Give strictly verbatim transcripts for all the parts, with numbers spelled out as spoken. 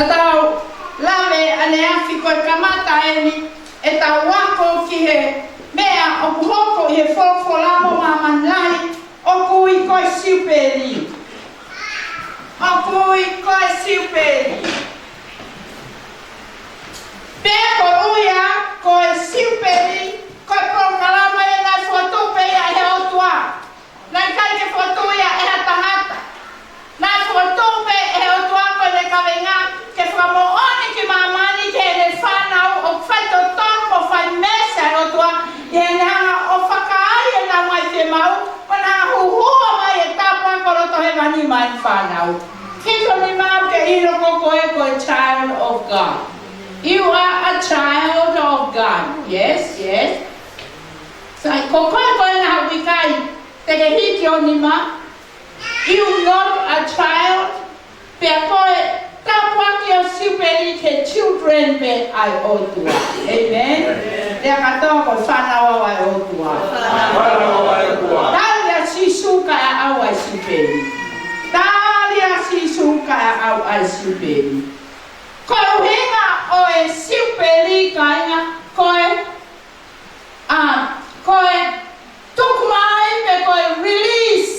Tau lave ʻaneafi ko e kamata eni ʻetau ako ki he meʻa ʻoku hoko ʻi he folofola mo māmani lahi, ʻoku ui ko e Siupeli. ʻOku ui ko e Siupeli. Pea ko e ui ia ko e Siupeli, ko e polokalama ia naʻe fokotuʻu pē ia ʻe he ʻOtua. Naʻe ʻikai ke fokotuʻu ia ʻe ha tangata. Naʻe fokotuʻu pē ʻe he ʻOtua ko ʻene kavenga ke fakamoʻoni ki māmani ki heʻene fānau ʻoku faitotonu mo fai meesi ʻa e ʻOtua, ʻi heʻene hanga ʻo fakaai ʻenau ngaahi fiemaʻu, mo ʻenau hanga ʻo huhuʻi mai e tāpuaki ʻo loto hēvani maʻa ʻene fānau. Hiki ho nima ke ʻilo ko koe ko e child of God. You are a child of God. Yes, yes. Sai, ko koe ko ena haʻu ʻikai te ke hiki ho nima. You not a child. Pea ko e tāpuaki ʻo e Siupeli ki he children pē ʻa e ʻOtua. Amen. Lea kātoa, ko e fānau au ʻa e ʻOtua. Fānau au ʻa e ʻOtua. Tali ʻa Sīsū kae ʻaʻau ʻa e Siupeli. Tali ʻa Sīsū kae ʻaʻau ʻa e Siupeli. Ko e ʻuhinga ʻo e Siupeli, kāinga, ko e, ʻa, ko e tuku mai pe ko e release.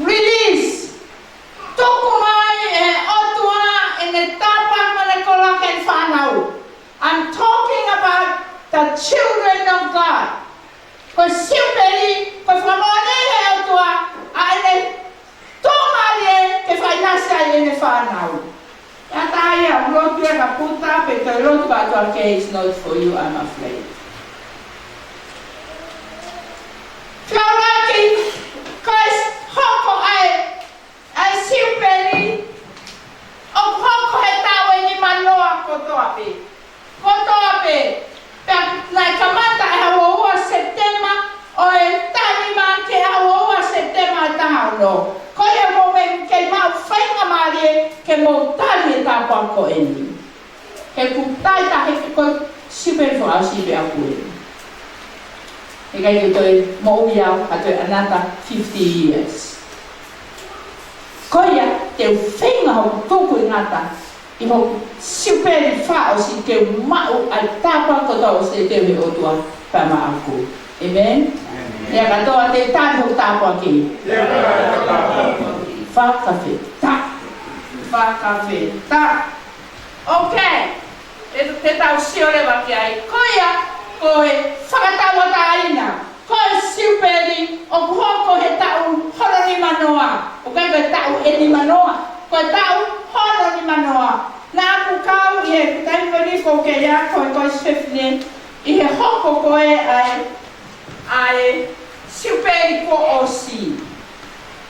Release. Tuku mai ʻe he ʻOtua ʻene tāpuaki mo ʻene koloa ki heʻene fānau. I'm talking about the children of God. Ko e Siupeli, ko e fakamoʻoni ʻe he ʻOtua ʻa ʻene tuʻumālie ke fakaʻinasi ai ʻene fānau. ʻE ʻatā ia ʻo lotu ia ka puta pe toe lotu kātoa ke is not for you, I'm afraid. Fakaʻuluaki, ko e hoko ʻa e, ʻa e Siupeli, ʻoku hoko he taʻu ʻe nimanoa kotoa pē. Kotoa pē. Pea naʻe kamata ʻi he ua ua Sepitema ʻo e taha nima ki he ua ua Sepitema ʻo e taha ono. Ko ia mou meʻa ke maʻu faingamālie ke mou tali e tāpuaki ko eni. He kuo tali taha he ko Siupeli fakaʻosi pē ʻaku eni. He ʻikai ke toe moʻui au ha toe another fifty years. Ko ia, te u feinga hoku tuku ʻi ngata ʻi hoku Siupeli fakaʻosi ke u maʻu ʻa e tāpuaki kotoa ʻoku ʻosi teu ʻe he ʻOtua pea maʻaku. Amen? Amen. Ia kātoa te tali hoku tāpuaki. Ia kātoa. Fakafetaʻi. Fakafetaʻi. Okay. Te, te tau sio leva ki ai. Ko ia, ko e fakatauʻatāina. Ko e Siupeli ʻoku hoko he taʻu hono nimanoa. ʻOku ʻikai ko e taʻu ʻe nimanoa. Ko e taʻu hono nimanoa. Naʻa ku kau ʻi he taimi ko eni ko ke ia ko e ko e sefine ʻi he hoko ko ē ʻa e, ʻa e Siupeli kuo ʻosi.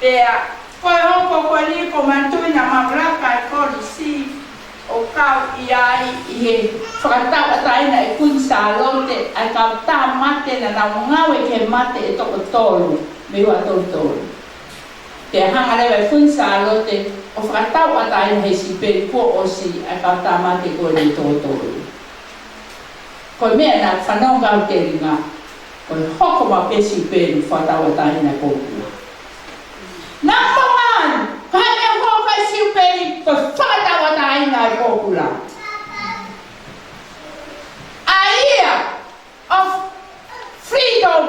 Pea, ko e hoko ko eni ko Mantuina Maulaka e kolisi ʻo kau ʻi ai ʻi he fakatauʻatāina ʻe Kuini Sālote ʻa e kau tāmate naʻa nau ngāue ki he mate ʻe toko tolu, mei ua tolu tolu. Pea hanga leva ʻe Kuini Sālote ʻo fakatauʻatāina he Siupeli kuo ʻosi ʻa e kau tāmate ko eni ʻe toko tolu. Ko e meʻa naʻa fanongo au telinga, ko e hoko maʻu pē Siupeli fakatauʻatāina e pōpula. Number one, ko e meʻa hoko e Siupeli ko e fakatauʻatāina e pōpula. A year of freedom,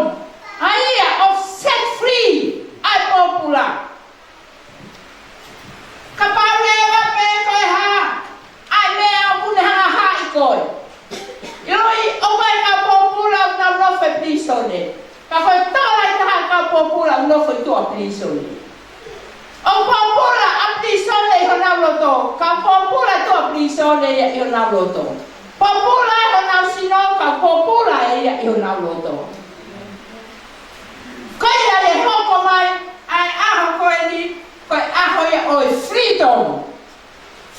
a year of set free ʻa e pōpula. Kapau leva pē ko e hā ʻa e meʻa ʻoku ne hanga ʻo haʻi koe. ʻIloʻi ʻoku ʻi ai e kau pōpula ʻoku nau nofo he pilīsone. Ka ko e tokolahi taha e kau pōpula ʻoku nofo ʻi tuʻa pilīsone. ʻOku pōpula ʻa pilīsone ʻi honau loto. Kau pōpula tuʻa pilīsone ia ʻi honau loto. Pōpula honau sino, kau pōpula ia ʻi honau loto. Ko ia ʻe hoko mai ʻa e ʻaho ko eni, ko e ʻaho ia ʻo e freedom.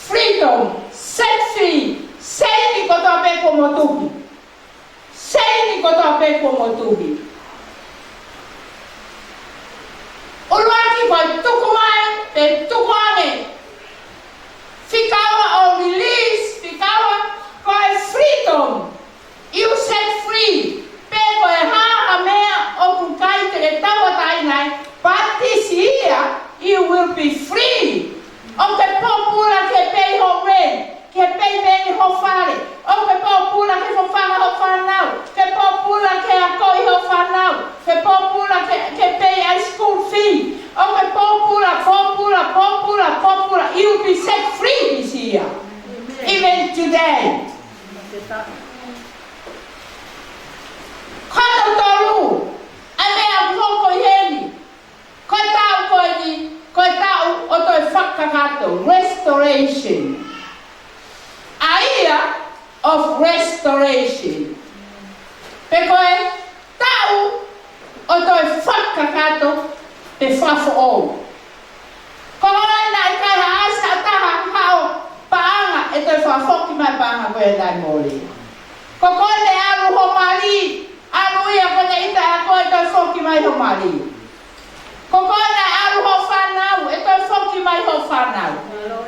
Freedom, set free, seini kotoa pē kuo motuhi. Seini kotoa pē kuo motuhi. ʻUluaki ko e tuku mai, pe tuku ange. Fika ua ʻo release, fika ua ko e freedom. You set free. Pe ko e hā ha meʻa ʻoku ʻikai te ke tauʻatāina ai, but this year you will be free. ʻOku ke pōpula today. Ko hono tolu, ʻa e meʻa ʻoku hoko ʻi heni. Ko e taʻu ko eni, ko e taʻu ʻo e toe fakakakato, restoration. A year of restoration. Pe ko e taʻu ʻo e toe fakakakato, pe fakafoʻou. Ko e ʻuhinga naʻe ʻikai ha ʻasi ha taha haʻo paʻanga ʻe toe fakafoki mai paʻanga ko ē naʻe mole. Ko koe naʻe ʻalu ho mali, ʻalu ia ko ē naʻe ʻita ʻa koe toe foki mai ho mali. Ko koe naʻe ʻalu ho fānau, ʻe toe foki mai ho fānau.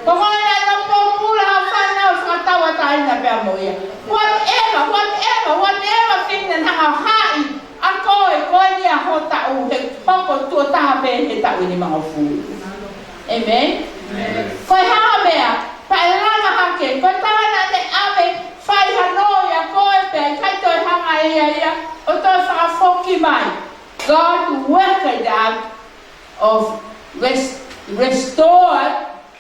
Ko koe naʻe nofo pōpula ho fānau, fakatauʻatāina pea mo ia. Whatever, whatever, whatever thing naʻe hanga ʻo haʻi ʻa koe, ko eni ʻa ho taʻu, he hoko tuʻo taha pē he taʻu ʻe nimangofulu. Amen? Ko e hā e meʻa, pea ʻe langa hake, ko e taha naʻa ne ʻave fai hano ia koe, pea ʻikai toe hanga ʻe ia ia ʻo toe fakafoki mai. God work it out of rest, restore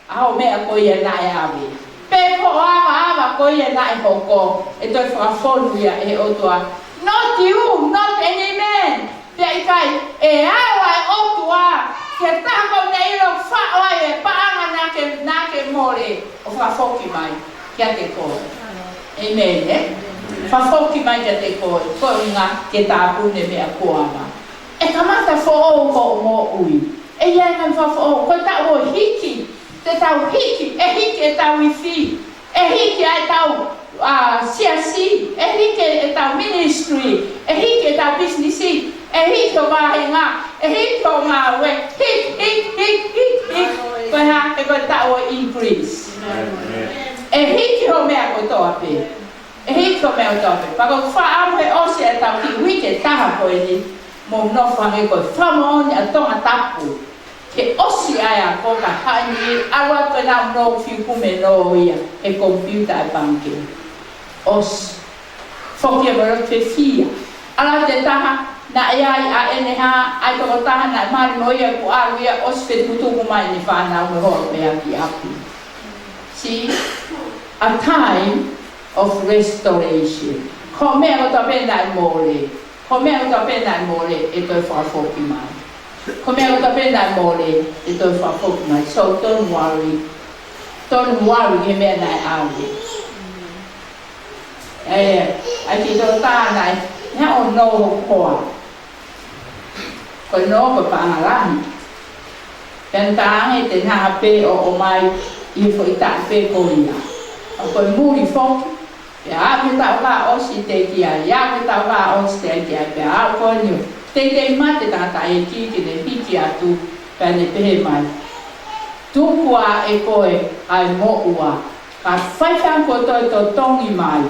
ʻa e meʻa ko ia naʻe ʻave. Pe ko e ʻavaʻava ko ia naʻe hoko, ʻe toe fakafonu ia ʻe he ʻOtua. Not you, not any man. Pea ʻikai, ʻe ala ʻa e ʻOtua ki he taha ko ē naʻe ʻilo faʻo ai e paʻanga naʻa ke, naʻa ke mole ʻo fakafoki mai kiate koe. Amen, ē? Fakafoki mai kiate koe, ko e ʻuhinga ke tāpuni e meʻa kuo ʻava. ʻE kamata foʻou hoʻo moʻui. ʻE ʻi ai e ngaahi fakafoʻou, ko e taʻu ʻo e hiki, te tau hiki, ʻe hiki ʻetau ifi, ʻe hiki ʻa ʻetau, ʻa, siasi, ʻe hiki ʻetau ministry, ʻe hiki ʻetau pisinisi, ʻe hiki hoʻo vāhenga, ʻe hiki hoʻo ngāue, hiki, hiki, hiki, hiki, hiki. Ko e hā, he ko e taʻu ʻo e increase. ʻE hiki hoʻo meʻa kotoa pē. ʻE hiki hoʻo meʻa kotoa pē. Pea ʻoku ou fakaʻamu he ʻosi ʻetau kiʻi uike ʻe taha ko eni, mou nofo hangē ko e fakamoʻoni ʻa Tongatapu. Ke ʻosi ʻa e ako ka haʻi ni, ʻalu atu ʻenau nō fiu kume nō ia he computer ʻa e pangikē. ʻOsi. Foki e moro ke fia. ʻAlu atu e taha, naʻe ʻi ai ʻa ʻene hā, ʻa e tokotaha naʻe mali mo ia kuo ʻalu ia, ʻosi fetukutuku mai ʻene fānau mo e hoa pē ʻapiʻapi. See? A time of restoration. Ko e meʻa kotoa pē naʻe mole. Ko e meʻa kotoa pē naʻe mole ʻe toe fakafoki mai. Ko e meʻa kotoa pē naʻe mole ʻe toe fakafoki mai. So don't worry. Don't worry he meʻa naʻe ʻave. ʻE, ʻai ki tō tā naʻe, naʻe ʻo nō hoa. Ko e nō ko e paʻanga lahi. Pea ne talaange te ne hanga pē ʻo ʻomai ʻi he foʻi taʻu pē ko ia. ʻA ko e muli foki. Pea aʻu ki he taʻu ka ʻosi teʻeki ai, aʻu ki he taʻu ka ʻosi teʻeki ai, pea aʻu ko eni ʻo teitei mate tangataʻeiki ke ne hiki atu, pea ne pehē mai. Tuku ā ʻe koe ʻa e moʻua, ka fai fanga kuo toe totongi mai.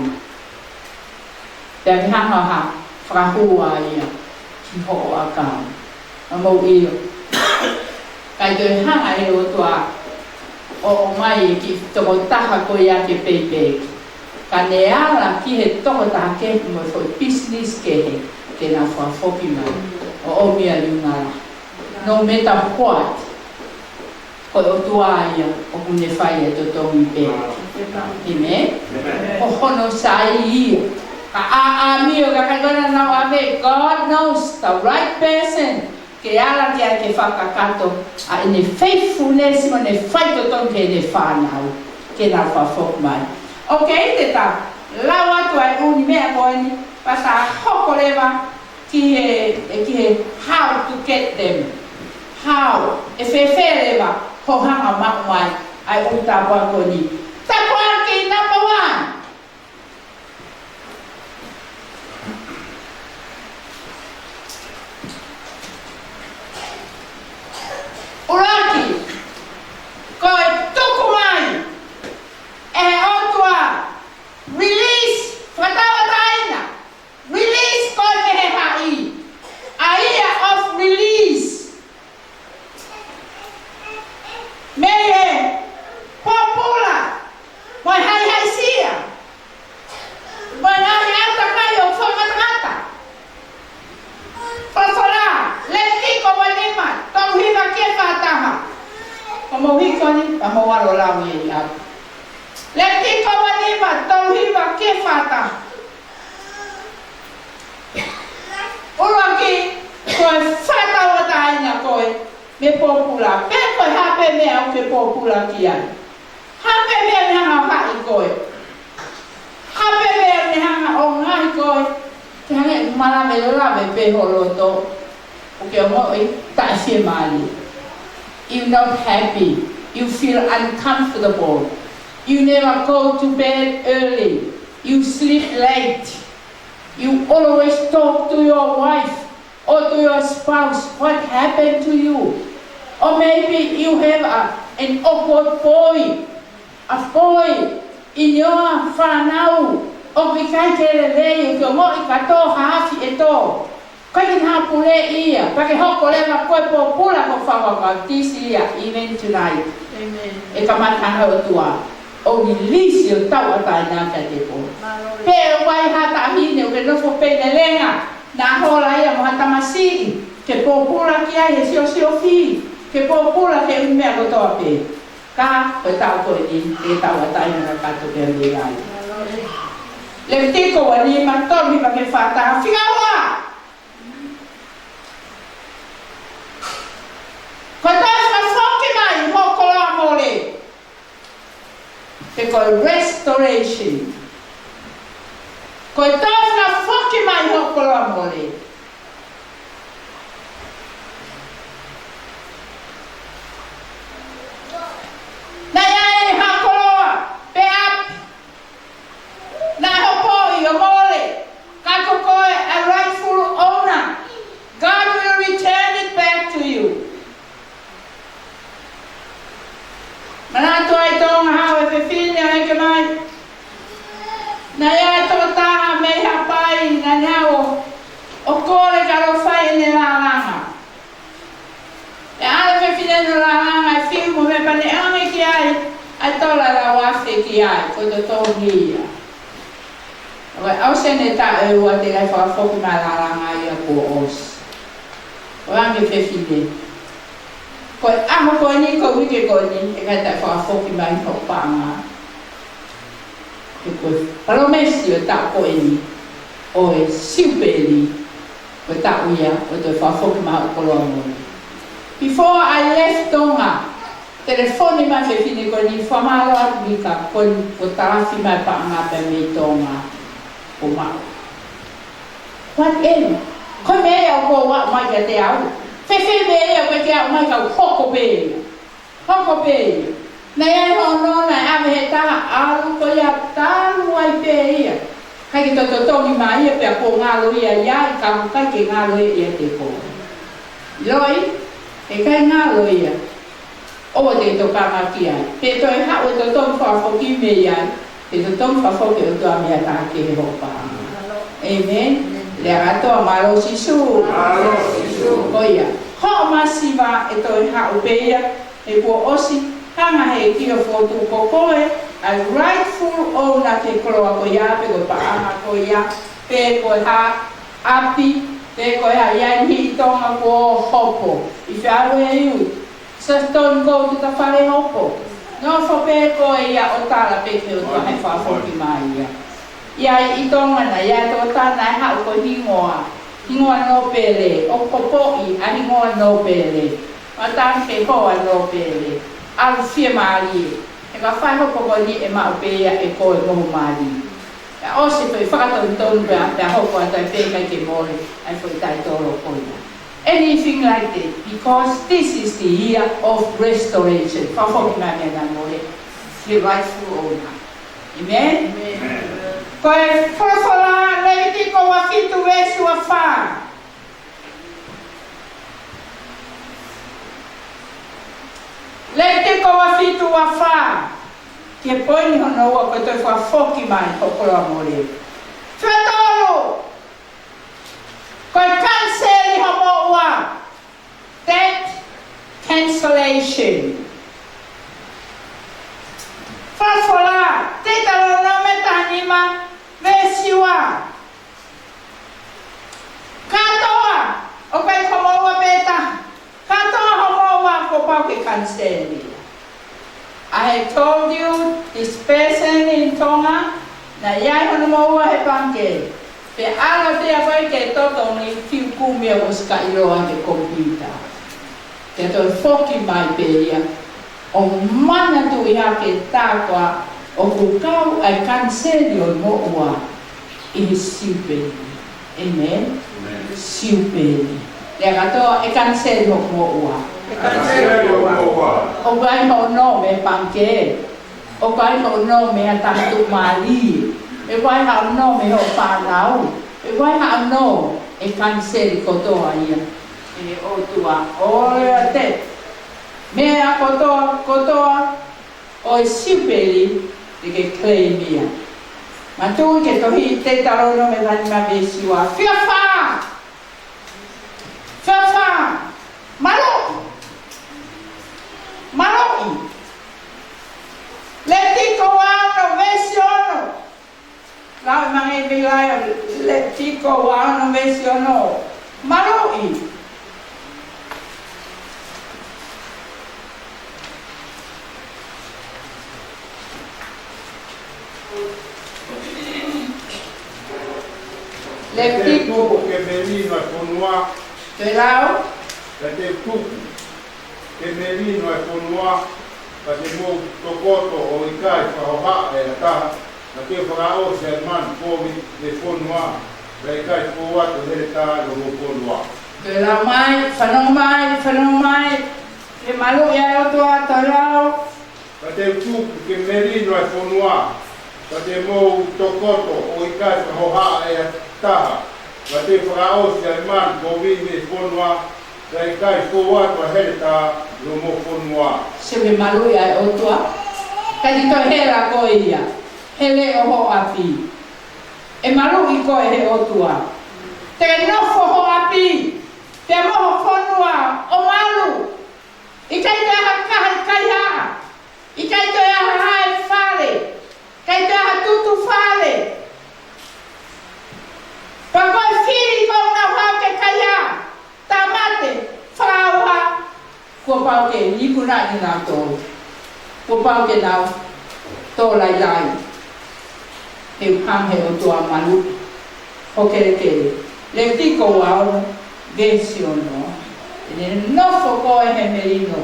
Pea ke hanga ha fakahū ā ia ki hoʻo ʻakau. ʻA mou ʻilo. ʻIkai toe hanga he ʻOtua ʻo ʻomai e kiʻi tokotaha ko ia ke peipeki. Ka ne ala ki he tokotaha kehe mo e foʻi business kehe ke nau fakafoki mai. ʻO ʻomi ʻa e liunga lahi. No matter what, ko e ʻOtua ia ʻoku ne fai e totongi pē. Amen? Ko hono sai ia. Ka ʻāʻami ʻo ka kai kona nau ʻave, God knows the right person. Ke ala ki ai ke fakakakato ʻa ʻene faithfulness mo ʻene faitotongi ki heʻene fānau. Ke nau fakafoki mai. Okay, te ta lau atu ʻa e ʻū meʻa ko eni, pea ta hoko leva ki he, ʻe ki he how to get them. How, ʻe fēfē leva hoʻo hanga ʻo maʻu mai ʻa e ʻū tāpuaki ko eni. Tāpuaki number one. ʻUluaki, ko e tuku mai ʻe he ʻOtua, release, fakatauʻatāina. Release ko e meʻa he haʻi. A year of release. Mei he pōpula. pōpula ki ai. Hape meʻa ne hanga ʻo haʻi koe. Hape meʻa ne hanga ʻo ngaohi koe. Ke hangē ʻoku malave lave pē ho loto. ʻOku ke ongoʻi taʻefiemālie. You're not happy. You feel uncomfortable. You never go to bed early. You sleep late. You always talk to your wife or to your spouse. What happened to you? Or maybe you have a, an awkward boy, a boy in your fānau, ʻoku ʻikai ke lelei, ʻoku ke ongoʻi ka tō ha afi ʻe tō. ʻIkai ke na pule ia, pea ke hoko leva ko e pōpula ko e fanga Papitisi ia, even tonight. Amen. ʻE kamata hanga ʻe he ʻOtua ʻo release ʻo tauʻatāina kiate koe. Mālō. Pe ʻoku ʻi ai ha taʻahine ʻoku ke nofo pē ʻi he lenga, na hola ia mo ha tamasiʻi, ke pōpula ki ai he siosiofi, ke pōpula ki he ʻū meʻa kotoa pē. Ka ko e taʻu ko eni, ʻe tauʻatāina kakato pē mei ai. Mālō. Levitiko ua nima, tolu hiva ki he fā taha, fika ua. Ko e toe fakafoki mai hoʻo koloa mole. Pe ko e restoration. Ko e toe fakafoki mai hoʻo koloa mole. Naʻe ʻi ai ha koloa, pe ʻapi, naʻe hopoʻi ʻo mole, ka ko koe ʻa e rightful owner. God will return it back to you. Manatu ai Tonga, haʻu e fefine ʻo ʻeke mai. Naʻe ʻi ai e tokotaha mei Haʻapai, naʻa ne haʻu ʻo kole ke ʻalu ʻo fai ʻene lālanga. ʻE ʻalu e fefine ʻo lālanga, ʻe fiu mo e meʻa pea ne ʻoange ki ai ʻa e tola ʻe lau afe ki ai, ko e totongi ia. ʻOku ʻosi ʻene taʻu ʻe ua teʻeki ai fakafoki mai e lālanga ia kuo ʻosi. ʻOange fefine. Ko e ʻaho ko eni, ko e uike ko eni, ʻe ʻikai te u fakafoki mai hoʻo paʻanga. He ko e palōmesi ʻo e taʻu ko eni, ʻo e Siupeli, ko e taʻu ia ʻo e toe fakafoki mai hoʻo koloa mole. Before I left Tonga, telefoni mai e fefine ko eni, fakamālō atu Mika, ko e, kuo tarafi mai e paʻanga pē mei Tonga, kuo maʻu. What elu? Ko e meʻa ia ʻoku ʻomai kiate au. Fēfē meʻa ia ʻoku ʻikai ke ʻomai, ka u hoko pē ia. Hoko pē ia. Naʻe ʻi ai hono, naʻe ʻave he taha, ʻalu ko ia, talu ai pē ia. ʻIkai ke totongi mai ia pea kuo ngalo ia ia, ka ʻoku ʻikai ke ngalo ia ʻiate koe. ʻIloʻi, ʻe ʻikai ngalo ia. ʻOua te ke tokanga ki ai. Pe toe haʻu e totongi fakafoki mei ai. Pe totongi fakafoki ʻe he ʻOtua mei ha taha kehe hoʻo paʻanga. ʻĒmeni. Lea kātoa, mālō Sīsū. Mālō Sīsū. Ko ia. Hoʻo masiva ʻe toe haʻu pē ia. He kuo ʻosi hanga he ʻEiki ʻo fokotuʻu ko koe ʻa e rightful owner ki he koloa ko ia, pe ko e paʻanga ko ia, pe ko e hā, ʻapi, pe ko e hā, ʻi ai e niʻihi Tonga kuo hopo. If I were you, Saston, go to the fale hopo. Nofo pē koe ia ʻo tala pē ki he ʻOtua he fakafoki mai ia. ʻI ai ʻi Tonga na, ʻi ai e tokotaha naʻe haʻu ko e hingoa, hingoa nōpele, ʻoku poʻi ʻa e hingoa nōpele. Matangi ke hoa nōpele, ʻalu fiemālie. He ka fai hopo ko eni ʻe maʻu pē ia ʻe koe mo ho mali. Pea ʻosi e foʻi fakatonutonu pea, pea hoko atu ai pē ʻikai ke mole ʻa e foʻi taitolo ko ia. Anything like that, because this is the year of restoration. Fakafoki mai meʻa naʻe mole, the rightful owner. ʻĒmeni? ʻĒmeni. Ko e folofola Levitiko ua fitu veesi ua fā. Levitiko ua fitu ua fā. Ki he poini hono ua, ko e toe fakafoki mai hoʻo koloa mole. Fika tolu. Ko e kaniseli hoʻo moʻua. Debt cancellation. Folofola, Teutalonome taha nima, veesi ua. Kātoa, ʻoku ʻikai ko hoʻo moʻua pē taha. Kātoa hoʻo moʻua kuo pau ke kaniseli. I have told you this person in Tonga, naʻe ʻi ai hono moʻua he pangikē. Pea ʻalu atu ia ko ē ke totongi, fiu kumi ʻoku ʻosi ka ʻiloa he komipiuta. Ke toe foki mai pē ia. ʻo manatuʻi ʻa e tā ko ē ʻoku kau ai e kaniseli ʻo e moʻua ʻi he Siupeli. ʻĒmeni? ʻĒmeni. Siupeli. Lea kātoa, e kaniseli ʻo e moʻua. E kaniseli ʻo e moʻua. ʻOku ʻi ai hoʻo nō mei he pangikē. ʻOku ʻi ai hoʻo nō mei ha taha tuʻumālie. ʻOku ʻi ai hoʻo nō mei hoʻo fānau. ʻOku ʻi ai hoʻo nō, e kaniseli kotoa ia ʻe he ʻOtua. ʻOku ʻi ai e meʻa kotoa, kotoa ʻo e Siupeli te ke claim ia. Manatuʻi e tohi Teutalōnome vahe nima veesi ua. Fika fā! Fika fā! Maluʻi! Maluʻi! Levitiko ua ono veesi ono. Lau mai ange mei ai, Levitiko ua ono veesi ono. Maluʻi. Levitiko. Pea te u tuku ke melino ʻa e fonua. Toe lau. Pea te u tuku ke melino ʻa e fonua, pea te mou tokoto ʻo ʻikai fakahohaʻa ʻe ha taha, pea te u fakaʻosi ʻa e manu kovi mei he fonua, pea ʻikai fou atu ha heletā ʻi homou fonua. Toe lau mai, fanongo mai, fanongo mai. Ke maluʻi ʻa e ʻOtua, toe lau. Pea te u tuku ke melino ʻa e fonua, pea te mou tokoto ʻo ʻikai fakahohaʻa ʻe ha taha, pea te u fakaʻosi ʻa e manu kovi mei he fonua, pea ʻikai fou atu ha heletā ʻi homou fonua. Sio ki he maluʻi ʻa e ʻOtua. ʻIkai te toe hela koe ia he leʻo hoʻo ʻapi. ʻE maluʻi koe ʻe he ʻOtua. Te ke nofo hoʻo ʻapi, pea mo ho fonua ʻo malu. ʻIkai toe ʻi ai ha kaha ʻi kaihaʻa. ʻIkai toe ʻi ai ha hae fale. ʻIkai toe ʻi ai ha tutu fale. Pea ko e fili ko ē ʻoku nau haʻu ki he kaihaʻa, tāmate, fakaʻauha, kuo pau ke ikunaʻi kinautolu. Kuo pau ke nau tō lailai. He ʻoku hanga ʻe he ʻOtua ʻo maluʻi ho kelekele. Levitiko ua ono veesi ono. Te ke nofo koe he melino,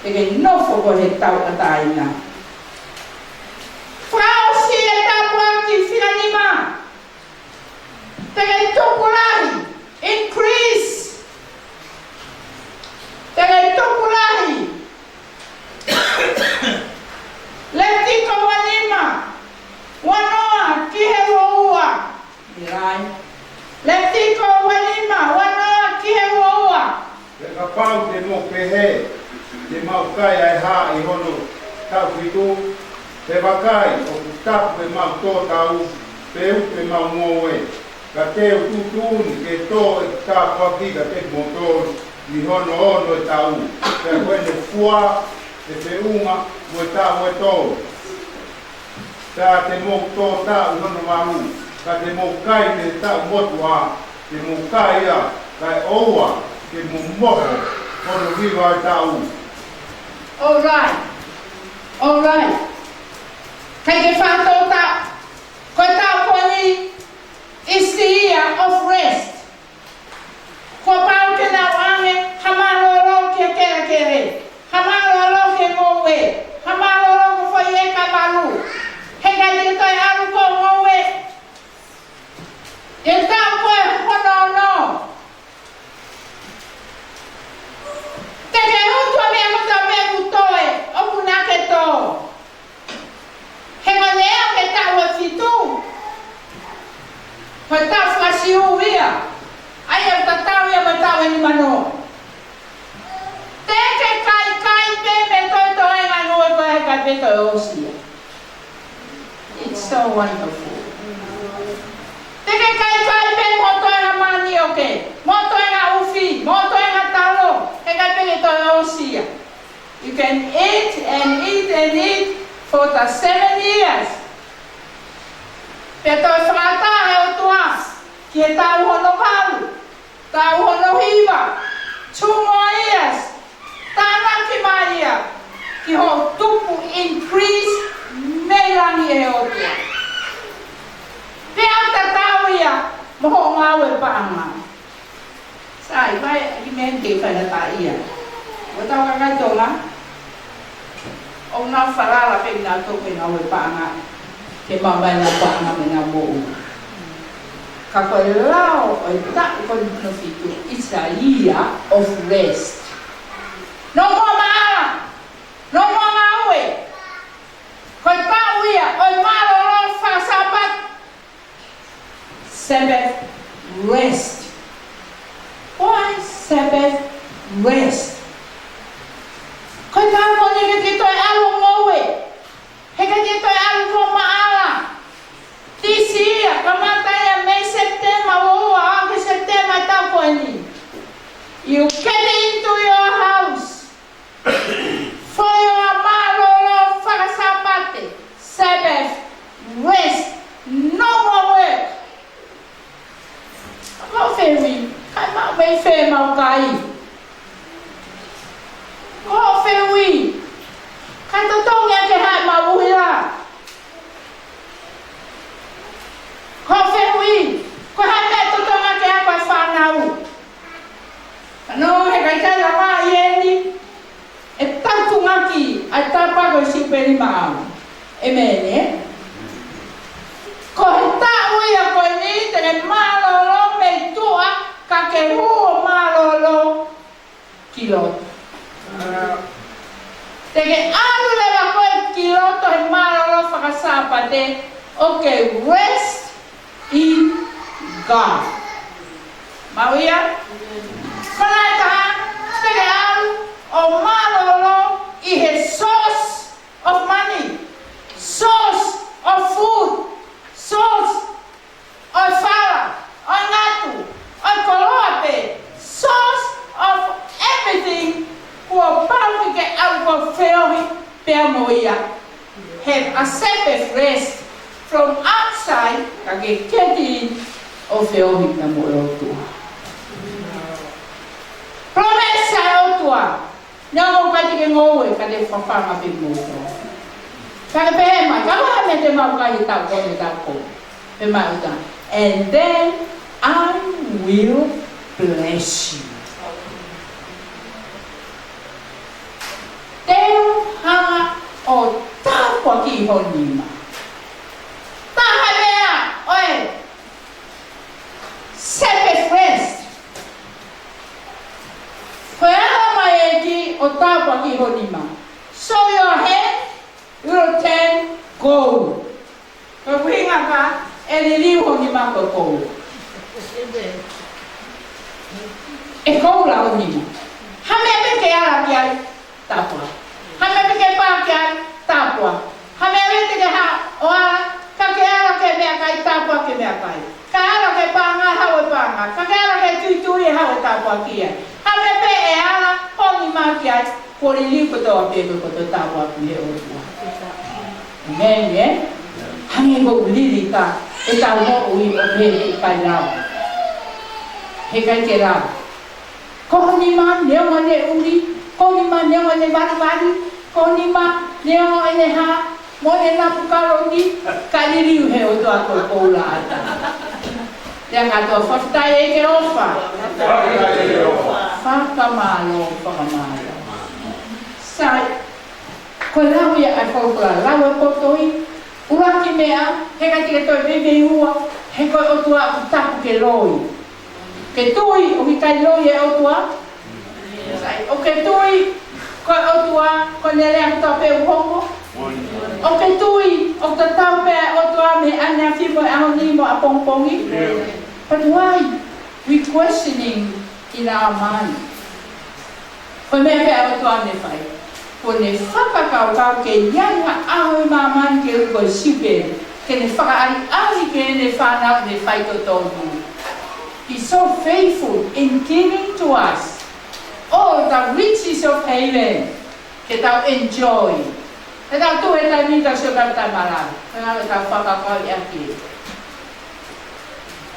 te ke nofo koe he tauʻatāina. Fakaʻosi e tāpuaki fika nima. Te ke tupu lahi, increase. Te ke tupu lahi. Levitiko ua nima, ua noa ki he ua ua. Mirae. Levitiko ua nima, ua noa ki he ua ua. Pea kapau te mou pehē, te mau kai ʻa e hā ʻi hono taʻu fitu, pea vakai, ʻoku tapu ʻemau tō tau, pe utu ʻemau ngoue. Ka te u tuʻutuʻuni ke tō ʻeku tāpuaki kiate kimoutolu ʻi hono ono ʻo e taʻu, pea ko ʻene fua ʻe feʻunga mo e taʻu ʻe tolu. Pea te mou tō taʻu ʻi hono valu, ka te mou kai mei he taʻu motuʻa, te mou kai ia, kae ʻoua ke mou moho hono hiva ʻo e taʻu. All right. All right. ʻIkai ke fai ha tō taʻu. Ko e taʻu ko eni is the year of rest. Kuo pau ke nau ʻoange ha mālōlō ki he kelekele, ha mālōlō ki he ngoue, ha mālōlō ki he foʻi ʻeka valu. He ʻikai te ke toe ʻalu koe ʻo ngoue. ʻI he taʻu ko ē hono ono, te ke utu ʻa e meʻa kotoa pē ʻoku toe, ʻoku na ke tō. He ko e meʻa ki he taʻu ʻe fitu, ko e taʻu fakasiu ia, ʻa ia ʻoku tatau ia mo e taʻu ʻe nima noa. Te ke kaikai pē mei he toenga ʻo e ngoue ko ē, he ʻikai pē toe ʻosi ia. It's so wonderful. Te ke kaikai pē mo e toenga manioke, mo e toenga ʻufi, mo e toenga talo, he ʻikai pē ke toe ʻosi ia. You can eat and eat and eat for the seven years. Pea toe fakaʻatā ʻe he ʻOtua ki he taʻu hono valu, taʻu hono hiva, two more years. Tānaki mai ia ki hoʻo tupu, increase, mei langi ʻe he ʻOtua. Pea tatau ia mo hoʻo ngāue paʻanga. Sai, fai, ʻi he meʻa ke fai na tā ia. Mo tau kakai Tonga. ʻOku nau falala pē ʻi he tō ko ē ʻenau paʻanga, ke maʻu mai ʻenau paʻanga mo ʻenau moʻui. Ka ko e lao ʻo e taʻu ko eni hono fitu, it's a year of rest. No more maʻala, no more ngāue. Ko e taʻu ia ʻo e mālōlō faka-Sāpate. Sabbath rest. Why Sabbath rest? Ko e taʻu ko eni heʻikai ke toe ʻalu ʻo ngoue. Heʻikai ke toe ʻalu ʻo maʻala. This year, kamata ia mei September ua ua ʻo aʻu ki September taʻu ko eni. You get into your house. For your mālōlō faka-Sāpate, Sabbath, rest, no more work. Ko e fehuʻi, kae maʻu mei fē ʻemau kai? Ko e fehuʻi, kae totongi ʻaki ʻemau ʻuhila? Ko e fehuʻi, ko e hā e meʻa ʻe totongi ʻaki ʻa e fānau? Ka no, heʻikai ke lava ʻeni, ʻe tau tungaki ʻa e tāpuaki ʻo e Siupeli maʻau. ʻĒmeni, ē? Ko e taʻu ia ko eni, te ke mālōlō mei tuʻa, ka ke hū ʻo mālōlō ki loto. Te ke ʻalu leva koe ki loto he mālōlō faka-Sāpate, ʻo ke rest in God. Maʻu ia? Mana e taha, te ke ʻalu ʻo mālōlō ʻi he source of money, source of food, source ʻo e fala, ʻo e ngatu, ʻo e koloa pē, source of everything, kuo pau ke ke ʻalu ʻo feohi pea mo ia. Have a separate rest from outside, ka ke keti ʻo feohi pea mo e ʻOtua. Palōmesi ʻa e ʻOtua. Naʻa ʻoku ʻikai te ke ngoue, ka te u fafanga pē kimoutolu. Ka ke pehē mai, ka ko e hā e meʻa te mau kai he taʻu ko eni, taʻu ko eni? Pehē mai ʻOtua, and then I will bless you. Te u hanga ʻo tāpuakiʻi ho nima. Taha e meʻa ʻo e Sabbath rest. Ko e ala mai ʻEiki ʻo tāpuakiʻi ho nima. So your hand will turn gold. Ko e ʻuhinga ka ʻe liliu ho nima ko e koula. ʻE koula ho nima. Hā e meʻa pē ke ala ki ai, tāpuaki. Hā e meʻa pē ke pā ki ai, tāpuaki. Hā e meʻa pē te ke hā ʻo ala, ka ke ala ki he meʻakai, tāpuaki ki he meʻakai. Ka ala ki he paʻanga, haʻu e paʻanga. Ka ke ala ki he tuitui, haʻu e tāpuaki ia. Hā e meʻa pē ʻe ala ho nima ki ai, kuo liliu kotoa pē ko e kotoa tāpuaki mei he ʻOtua. ʻĒmeni, ē? Hangē ko e liliu ka ʻetau moʻui ʻo pehē heʻikai lava. Heʻikai ke lava. Ko ho nima neongo ʻene ʻuli, ko ho nima neongo ʻene valivali, ko ho nima neongo ʻene hā, mo ʻene lapu kaloni, ka liliu he ʻOtua ko e koula ʻataʻatā. Lea kātoa, fakafetaʻi ʻEiki ʻofa. Fakamālō, fakamālō. Sai, ko e lau ia ʻa e folofola, lau e poto ʻi, ʻuluaki meʻa, heʻikai te ke toe veiveiua, he ko e ʻOtua ʻoku tapu ke loi. Ke tui, ʻoku ʻikai loi e ʻOtua. Sai, ʻoku ke tui, ko e ʻOtua, ko ʻene lea kotoa pē ʻoku hoko. ʻOku ke tui, ʻoku tatau pē ʻa e ʻOtua mei ʻaneafi mo e ʻaho ni mo ʻapongipongi. But why we questioning in our mind? Ko e meʻa pē ʻa e ʻOtua ne fai. Kuo ne fakakaukau ke ʻi ai ha ʻaho ʻi māmani ke ui ko e Siupeli. Ke ne fakaʻaliʻali ki heʻene fānau ne fai totonu. He's so faithful in giving to us all the riches of heaven. Ke tau enjoy. Ke tau tuʻu he taimi tau sio ki ai, tau malava. Ke tau fakakaukau ʻaki.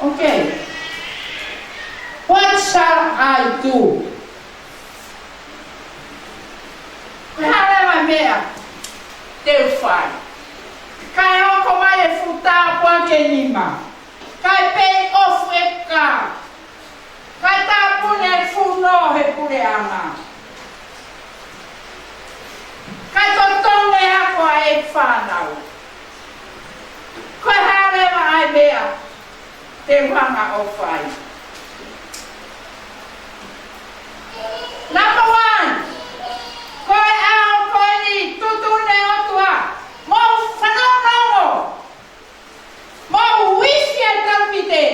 Okay. What shall I do? Ko e hā leva e meʻa te u fai? Kae hoko mai e fuʻu tāpuaki ʻe nima. Kae pay off e kā. Kae tāpuni e fuʻu nō he puleʻanga. Kae totongi e ako ʻa e fānau. Ko e hā leva ʻa e meʻa te u hanga ʻo fai? Number one, ko e ʻaho ko eni tuʻutuʻuni ʻe he ʻOtua, mou fanongonongo. Mou ifi e talupite,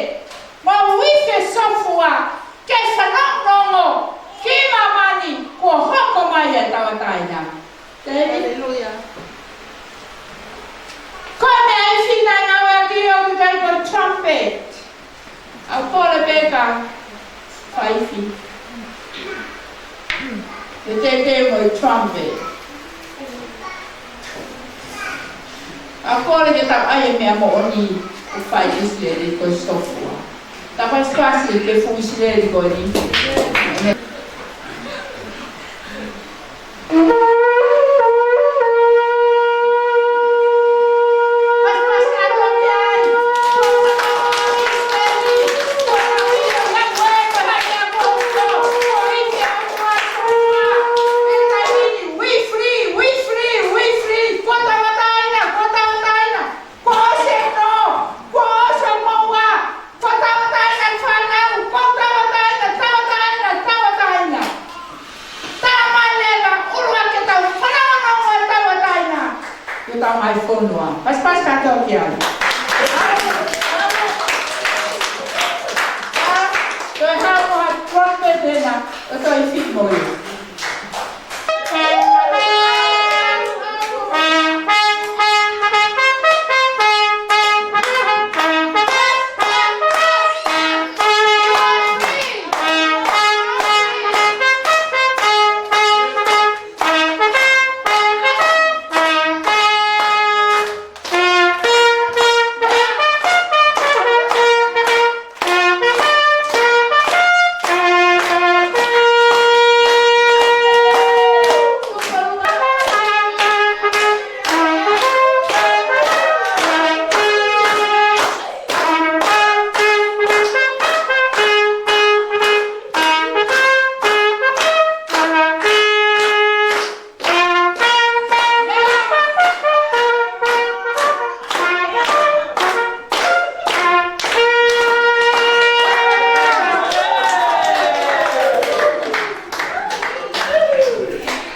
mou ifi e software, ke fanongonongo ki māmani kuo hoko mai e tauʻatāina. Tēvita. Haleluia. Ko e meʻa ifi naʻe ngāueʻaki ʻoku ʻikai ko e trumpet. ʻOku kole pē ka fai ifi. Ke tētē mo e trumpet. ʻOku kole ke tau ʻai e meʻa moʻoni ʻoku fai ʻi ʻIsileli ko e software. Tau pasipasi ke fuʻu ʻIsileli ko eni. Ko e tauʻatāina e fānau, ko e tauʻatāina, tauʻatāina, tauʻatāina. Tala mai leva, ʻuluaki ke tau fanongonongo e tauʻatāina. Ke tau mai fonua. Pasipasi kātoa ki ai. ʻA, ko e hā mo ha trumpet ena, ʻo toe ifi mo ia.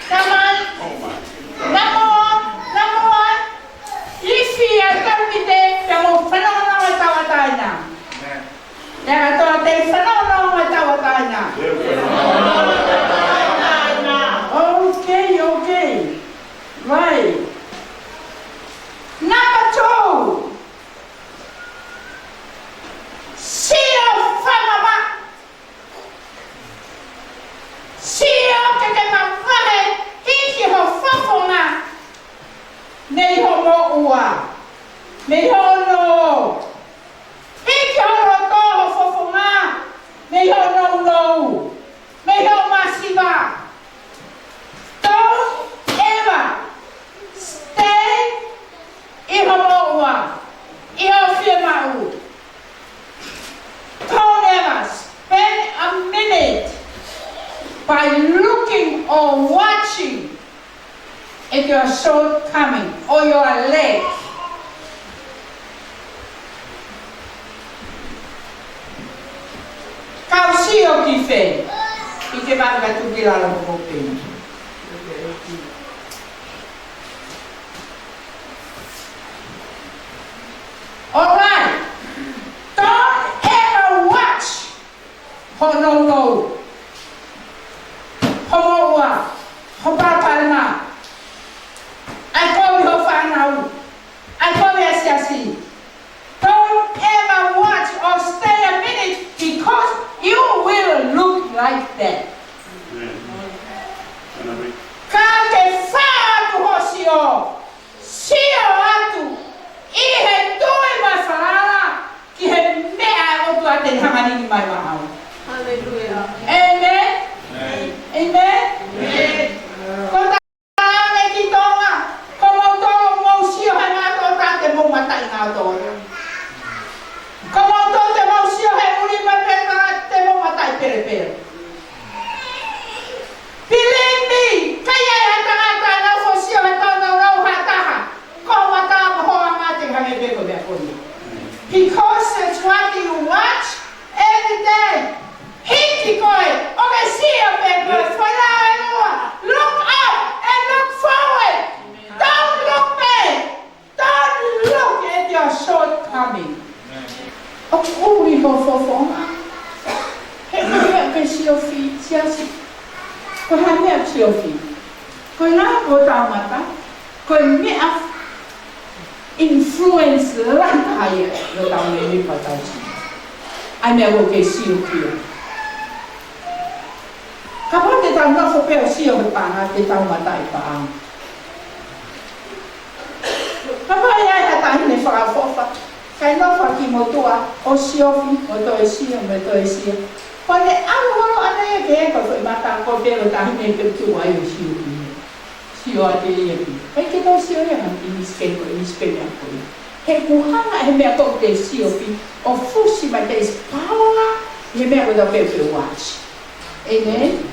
Come on. Number one, number one. Ifi e talupite, pea mou fanongonongo e tauʻatāina. Amen. Lea kātoa, te u fanongonongo e tauʻatāina. Okay, okay. Right. Number two. Sio fakamamaʻu. Sio ke ke mavahe, hiki ho fofonga mei ho moʻua, mei hoʻo nō. Hiki ho loto, ho fofonga mei hoʻo nounou, mei hoʻo masiva. Don't ever stay ʻi ho moʻua, ʻi ho fiemaʻu. Don't ever spend a minute by looking or watching at your shortcoming or your lack. Kau sio ki fē? ʻI ke vaka tu ki lalo ko peni. All right. Don't ever watch ho nounou, ho moʻua, ho palopalema. ʻAi kovi ho fānau. ʻAi kovi e siasi. Don't ever watch or stay a minute because you will look like that. Amen. Ka ke fā atu ho sio, sio atu ʻi he tui mo e falala ki he meʻa ʻa e ʻOtua te ne hanga ʻo nini mai maʻau. Hallelujah. Amen. Amen. Amen. Amen. Ko e talaange ki Tonga, ko moutolu mou sio he ngaahi toʻutangata te mou mataʻi ngaahi toʻutangata. Ko moutolu te mou sio he ʻuli mo e pelepela te mou mataʻi pelepela. Believe me, ka ʻi ai ha tangata naʻa nau foʻi sio Because it's what you watch every day. Hiki koe, ʻoku ke sio pē koe, foʻi lau ʻe ua. Look up and look forward. Don't look back. Don't look at your shortcoming. ʻOku ʻuli ho fofonga. He ko e meʻa ʻoku ke siofi, siasi. Ko e hā e meʻa siofi? Ko e lau ʻo e tangata. Ko e meʻa influence lahi taha ia ʻi hotau meʻa ni pea tau sio. ʻA e meʻa ʻoku ke sio ki ai. Kapau te tau nofo pē ʻo sio he paʻanga, te tau mataʻi paʻanga. Kapau ʻe ʻi ai ha taʻahine fakaʻofoʻofa, kae nofo ʻaki motuʻa, ʻo siofi, mo toe sio, mo toe sio. Ko ʻene ʻalu holo ʻana ia ki he ko e foʻi mata ko ē pē ʻo e taʻahine pē tuʻu ai ʻo sio ki ai. Sio atu ia ki ai. ʻIkai ke tau sio ia ha ʻinisi ke ko e ʻinisi pē meʻa ko ia. He ʻoku hanga he meʻa ko ē ʻoku te siofi, ʻo fusi mai, there is power he meʻa ko ē ʻoku tau pehē pe watch. Amen?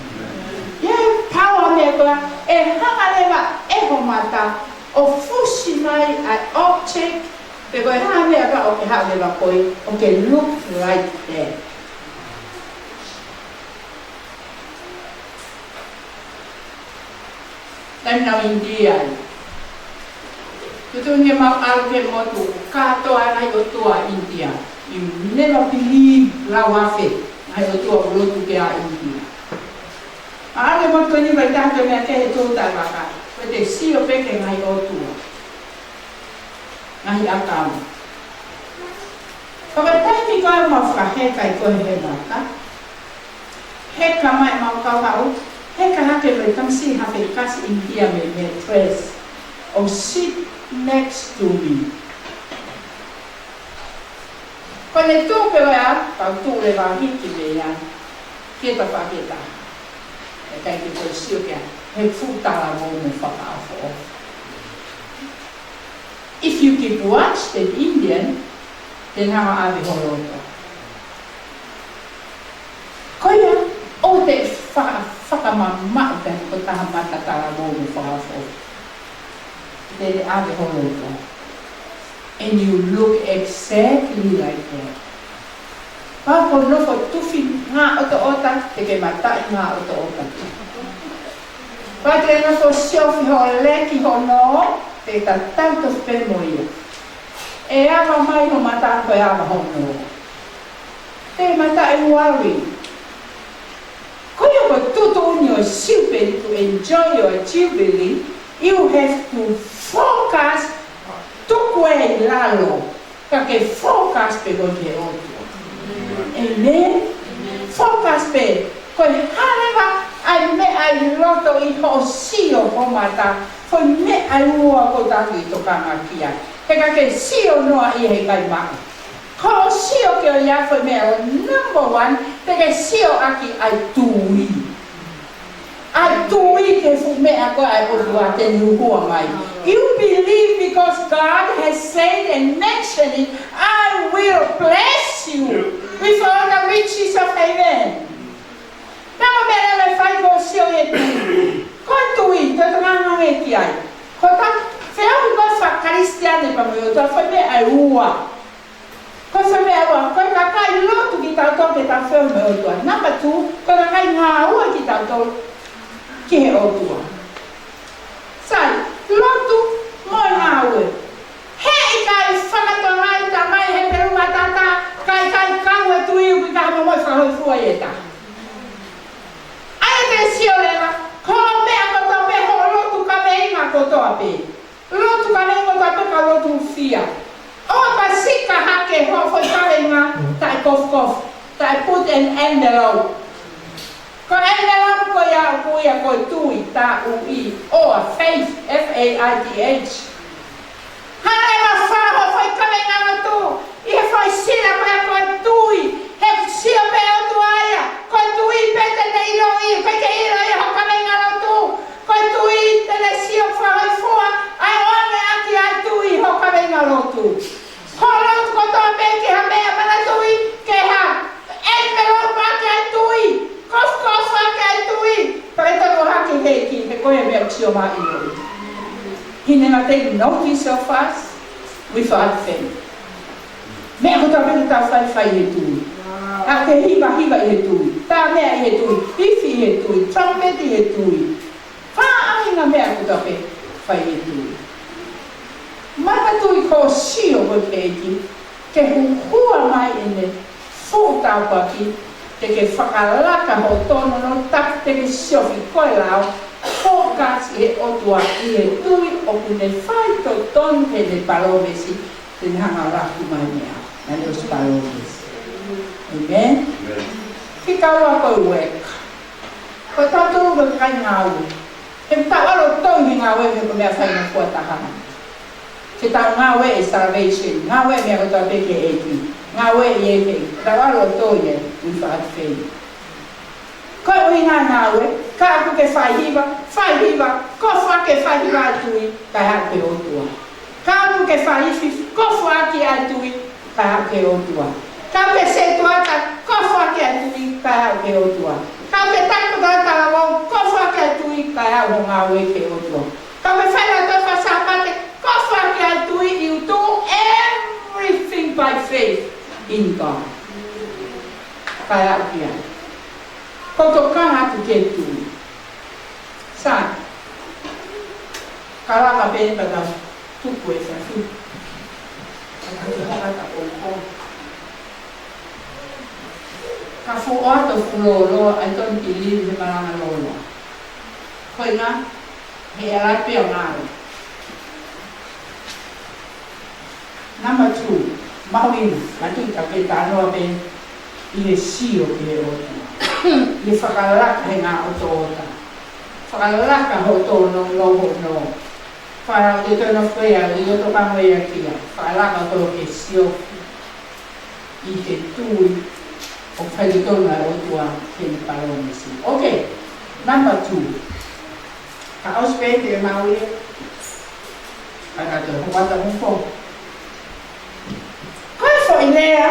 ʻI ai e power meʻa ko ē, ʻe hanga leva ʻe ho mata ʻo fusi mai ʻa e object, pe ko e hā e meʻa ko ē ʻoku ke haʻu leva ko ē, ʻoku ke look like that. Taimi naʻa ku ʻi ʻInitia ai. Tuʻutuʻuni ke mau ʻalu ki he motu, kātoa e ngaahi ʻotua ʻInitia. You never believe, lau afe, ngaahi ʻotua ʻoku lotu ki ai ʻa ʻInitia. ʻAlu ki he motu ko eni, vakai taha ki he meʻa kehe, tuʻu taʻe vaka. Ko ʻete sio pē ki he ngaahi ʻotua. Ngaahi ʻakau. Ko e taimi ko ē ʻoku mau fakaheka ai ko ē he vaka. Heka mai ʻemau kau haʻu, heka hake mo e tamasiʻi hafekasi ʻInitia mei, mei Perth, ʻo sit next to me. Ko ʻene tuʻu pē ʻo ia, kau tuʻu leva hiki mei ai, ke ta faketa. ʻE ʻikai ke toe sio ki ai, he fuʻu talavou mo fakaʻofoʻofa. If you keep watch the Indian, then ʻe ʻave ho loto. Ko ia, ʻoua te fa-, fakamamaʻu pē ko e taha mata talavou mo fakaʻofoʻofa. Te ne ʻave ho loto. And you look exactly like that. Pea ko e nofo tufi ngaahi ʻotoʻota, te ke mataʻi ngaahi ʻotoʻota. Pea te ke nofo siofi hoʻo leki hono, te ke tatau tofu pē mo ia. ʻE ava mai ho mata ko e ava hono. Te ke mataʻi worry. Ko ia ko e tuʻutuʻuni ʻo e Siupeli, to enjoy your Jubilee, you have to focus, tuku ʻi lalo. Ka ke focus pē ko ē ki he ʻOtua. Amen? Focus pē. Ko e hā leva ʻa e meʻa ʻi loto ʻi hoʻo sio ho mata, ko e meʻa ʻe ua ʻoku tau ʻi tokanga ki ai. He ka ke sio noa ʻi he ʻikai maʻu. Ko hoʻo sio ki ai ʻa e foʻi meʻa ʻo number one, te ke sio ʻaki ʻa e tui. ʻA e tui ki he fuʻu meʻa ko ē ʻa e ʻOtua te ne hū mai. You believe because God has said and mentioned it, "I will bless you with all the riches of heaven." Naʻa mo meʻa lele fai ko e sio ʻi he tui. Ko e tui, te tau ngangana ki ai. Ko e feohi ko ē faka-Kalisitiane pea mo e ʻOtua, foʻi meʻa ʻe ua. Ko e foʻi meʻa ʻe ua, ko e kakai lotu kitautolu ke tau feohi mo e ʻOtua. Number two, ko e kakai ngāue kitautolu ki he ʻOtua. Sai, lotu mo e ngāue. He ʻikai fakatonga ʻi tamai he pelu matata, ka ʻikai kau e tui ʻoku ʻikai ha momoʻi fakahōifua ʻi he taha. ʻA ia te sio leva, ko e meʻa kotoa pē hoʻo lotu kaveinga kotoa pē. Lotu kaveinga kotoa pē ka lotu fia. ʻOua pē sika hake hoʻo foʻi kaveinga, taʻe kofukofu, taʻe put an envelope. Ko e envelope ko ia ʻoku ui ia ko e tui, T U I, or faith, F A I T H. Hanga ʻe he mafao hoʻo foʻi kaveinga lotu ʻi he foʻi sila ko ia ko e tui, he sio pē ʻOtua ia, ko e tui pē te ne ʻiloʻi, ʻikai ke ʻilo ia hoʻo kaveinga lotu, ko e tui te ne sio fakahōifua, ʻa e ʻoange ʻaki ʻa e tui hoʻo kaveinga lotu. Hoʻo lotu kotoa pē ki ha meʻa, manatuʻi, ke ha envelope ʻaki ʻa e tui, kofukofu ʻaki ʻa e tui, pea ke tono hake ki he ʻEiki, he ko e meʻa ʻoku sio mai ʻi he ʻEiki. He never take notice of us without faith. Meʻa kotoa pē te tau fai, fai ʻi he tui. Ka ke hivahiva ʻi he tui. Talameʻa ʻi he tui. Ifi ʻi he tui. Trumpet ʻi he tui. Fai ʻa e ngaahi meʻa kotoa pē, fai ʻi he tui. Manatuʻi ko e sio ko ē ki he ʻEiki, ke huhua mai ʻene fuʻu tāpuaki, te ke fakalaka ho tōnounou, taki, te ke siofi ko e lao, focus ʻi he ʻOtua, ʻi he tui ʻoku ne fai totonu ki heʻene palōmesi, te ne hanga ʻo laku mai meʻa naʻa ne ʻosi palōmesi. Amen? Amen. Fika ua ko e work. Ko tautolu ko e kakai ngāue. He tau ʻalu ʻo tō ʻi he ngāue he ko e meʻa faingofua taha. Ke tau ngāue ʻi he salvation, ngāue meʻa kotoa pē ki he ʻEiki, ngāue ʻi he ʻEiki, tau ʻalu ʻo tō ʻi he ui fakatufei. Ko e ʻuhinga e ngāue, kapau ʻoku ke fai hiva, fai hiva, kofu ʻaki e fai hiva ʻa e tui, kae haʻu ki he ʻOtua. Kapau ʻoku ke fai ifi, kofu ʻaki ʻa e tui, kae haʻu ki he ʻOtua. Kapau ʻoku ke setuata, kofu ʻaki ʻa e tui, kae haʻu ki he ʻOtua. Kapau ʻoku ke taki ʻa e talavou, kofu ʻaki ʻa e tui, kae haʻu hoʻo ngāue ki he ʻOtua. Kapau ʻoku ke fai ʻa e lotu Sāpate, kofu ʻaki ʻa e tui, you do everything by faith in God. Kae haʻu ki ai. Ko e tokanga atu ki he tui. Sai. Ka lava pē pea tau tuku e efiafi. Pea tau hanga ʻo koukou. Ka fuʻu ʻoatu fuʻu lōloa, I don't believe he malanga lōloa. Ko e ʻuhinga, he ʻalu pē ʻo ngāue. Number two, mahuʻinga, manatuʻi ka ke talanoa pē ʻi he sio ki he ʻOtua. ʻI he fakalaka he ngaahi ʻotoʻota. Fakalaka hoʻo tōnounou, hoʻo nō. Fakalaka te tōnounou ko ia, ʻi hoʻo tokanga ia kia. Fakalaka hoʻo ke sio ʻi he tui ʻoku fai totonu ʻa e ʻOtua ki heʻene palōmesi. Okay, number two. Ka ʻosi pē te mau ia. Ka ka te hopata mufo. Ko e foʻi lea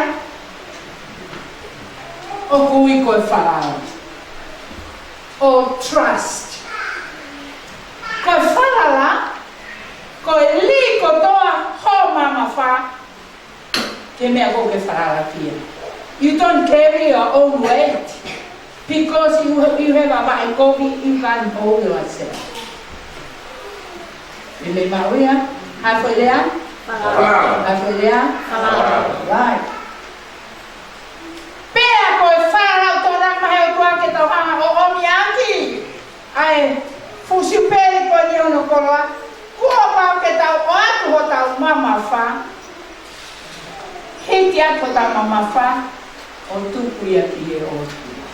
ʻoku ui ko e falala. ʻO trust. Ko e falala, ko e lī kotoa hoʻo mamafa ki he meʻa ʻoku ke falala ki ai. You don't carry your own weight because you, you have a vaʻe kovi, you can't hold yourself. Meimei maʻu ia, hā e foʻi lea? Hā e foʻi lea? Right. Pea ko e falala ʻoku tō mai he ʻOtua ke tau hanga ʻo ʻomi ʻaki ʻa e fuʻu sipeli ko eni ʻo hono koloa, kuo pau ke tau ʻoatu hotau mamafa, hiki atu hotau mamafa, ʻo tuku ia ki he ʻOtua.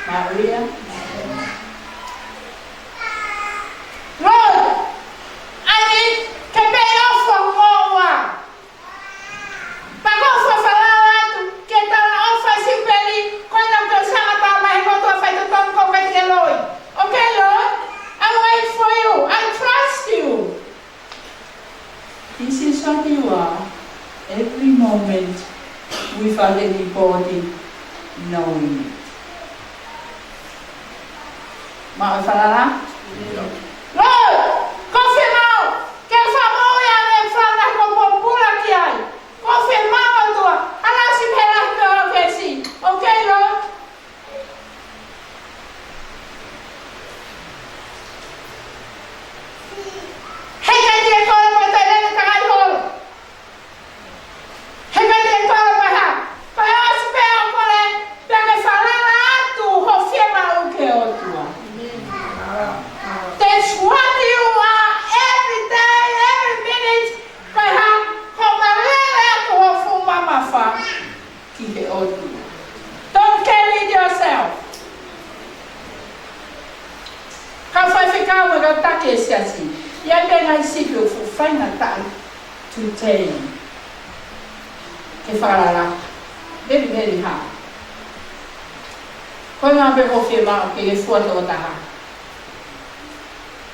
Maʻu ia? Lord, I need ke pay off for more. Pea ko e falala atu, ke talaʻofa e sipeli, ko ena ke sanga tā mai he kotoa fai totonu ko e kai ke loi. Okay, Lord, I wait for you. I trust you. This is what you are. Every moment without anybody knowing it. Maʻu e falala? Lord, ko e fiemaʻu ke fakamoʻui ʻa e meʻa ʻoku ou pōpula ki ai. Ko e fiemaʻu ʻOtua, ʻalasi pē lahi pē ʻo fesi. Okay, Lord? Heʻikai ke kole mo e taʻelele takai holo. Heʻikai ke kole mo e hā. Kae ʻosi pē ʻo kole, pea ke falala atu hoʻo fiemaʻu ki he ʻOtua. That's what you are every day, every minute. Ko e hā, ko e malele atu hoʻo fuʻu mamafa ki he ʻOtua. Don't carry it yourself. Kau faifekau mo e kau taki e siasi. ʻI ai pē ngaahi sipi ʻoku fuʻu faingataʻa today ke fakalala. Very, very hard. Ko e ʻuhinga pē ʻoku ou fiemaʻu ke ke fua tokotaha.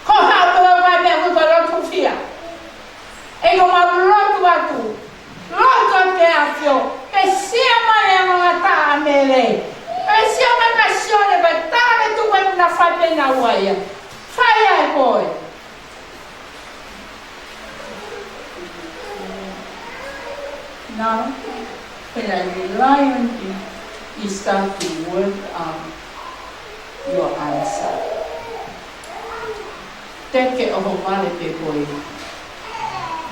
Ko e hā pē ʻoku ʻi ai pē ʻoku ke lotu fia. ʻEiki, ʻoku mau lotu atu. Lotu atu ki he ʻAfio. Ke sio mai e ngataʻa mele. Ke sio mai ka sio le pai tala ke tuku e na fai pē na ua ia. Fai ai koe. Now, when I rely on him, he start to work out your answer. Teke ʻo ho male pē ko ē.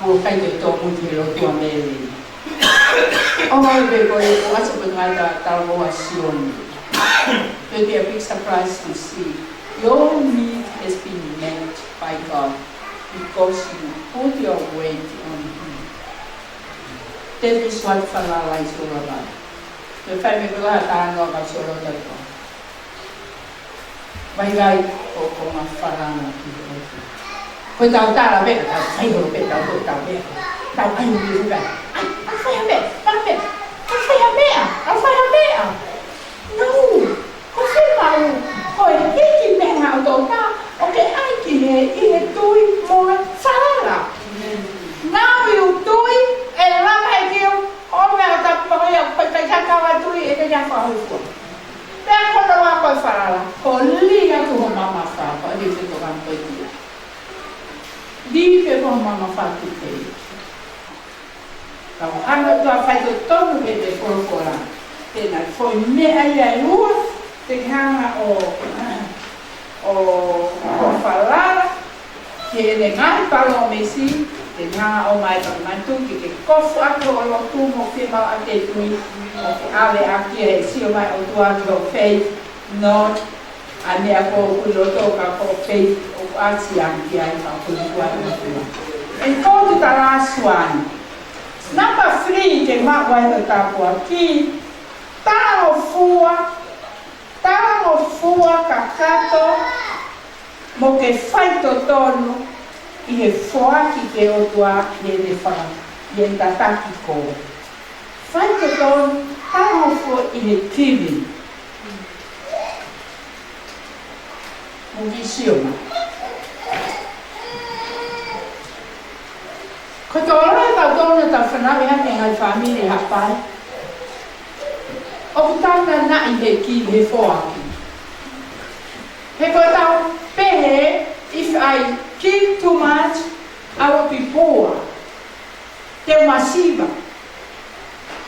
Mo kai te tō muti he lotu a mele. ʻO male pē ko ē, ʻoku ʻasi pē ngai ta tau hoa Sione. You'll be a big surprise to see. Your need has been met by God because you put your weight on him. That is what falala is all about. Te fai me kula ta no ka solo ta to. Vai vai ko ko ma falala ki he ʻOtua. Ko tau tala pē, tau fai holo pē, tau ko tau pē. Tau ai mo ki fuka. Ai, ai fai ha pē, fai ha pē. Ai fai ha pē, ai fai ha pē. No. Ko fē mau, ko e hiki meʻa ʻo tō ta, ʻoku ke ʻai ki he, ʻi he tui mo e falala. Now you tui, e lava e kiu, ʻo meʻa ta pau ia, ko e kai ka kawa tui, e kai ka fahoi fua. Pea ko na wa ko e falala, ko li atu ho mamafa, ko li te tō kan ko e kia. Li pe ko mamafa tu pei. Ka ʻoku hanga ʻOtua ʻo fai totonu he te folofola. Te na foʻi meʻa ia ʻe ua, te ke hanga ʻo, ʻo, ʻo falala, ki heʻene ngaahi palōmesi, te ne hanga ʻo mai pa manatu ke ke kofu ʻaki hoʻo lotu mo ke mau ʻa ke tui, ʻo ke ʻave ʻaki e sio mai ʻOtua ki hoʻo faith, not ʻa e meʻa ko ē ʻoku loto ka ko e faith ʻoku ʻasi ange ki ai ka ko e tua i tua. And go to the last one. Number three, ke maʻu ai ʻo tāpuaki, talangofua, talangofua kakato, mo ke fai totonu ʻi he foaki ki he ʻOtua ʻi heʻene faka, ʻi heʻene tataki koe. Fai totonu, talangofua ʻi he giving. Mo ke sio mai. Ko e tokolahi ʻetau tō ʻetau fanauʻi ʻa e ngaahi fāmili Haʻapai. ʻOku tau nanaʻi he ki he foaki. He ko ʻetau pehē, if I give too much, I will be poor. Te u masiva.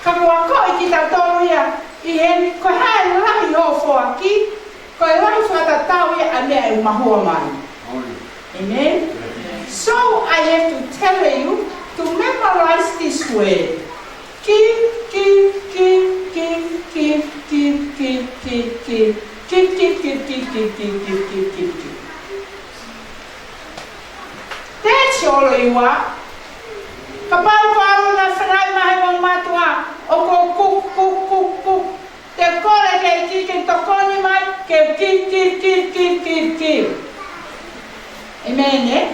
Ka ko e akoʻi kitautolu ia, ʻi he, ko e hā e lahi hoʻo foaki, ko e lahi fakatatau ia ʻa e meʻa ʻe mahua mai. Amen? So I have to tell you to memorize this word. Give, give, give. That's all you are. Kapau ko au na fanauʻi mai mo mātuʻa, ʻoku ou kuk, kuk, kuk, kuk. Te u kole ki he ʻEiki ke tokoni mai, ke give, give, give. Amen, eh?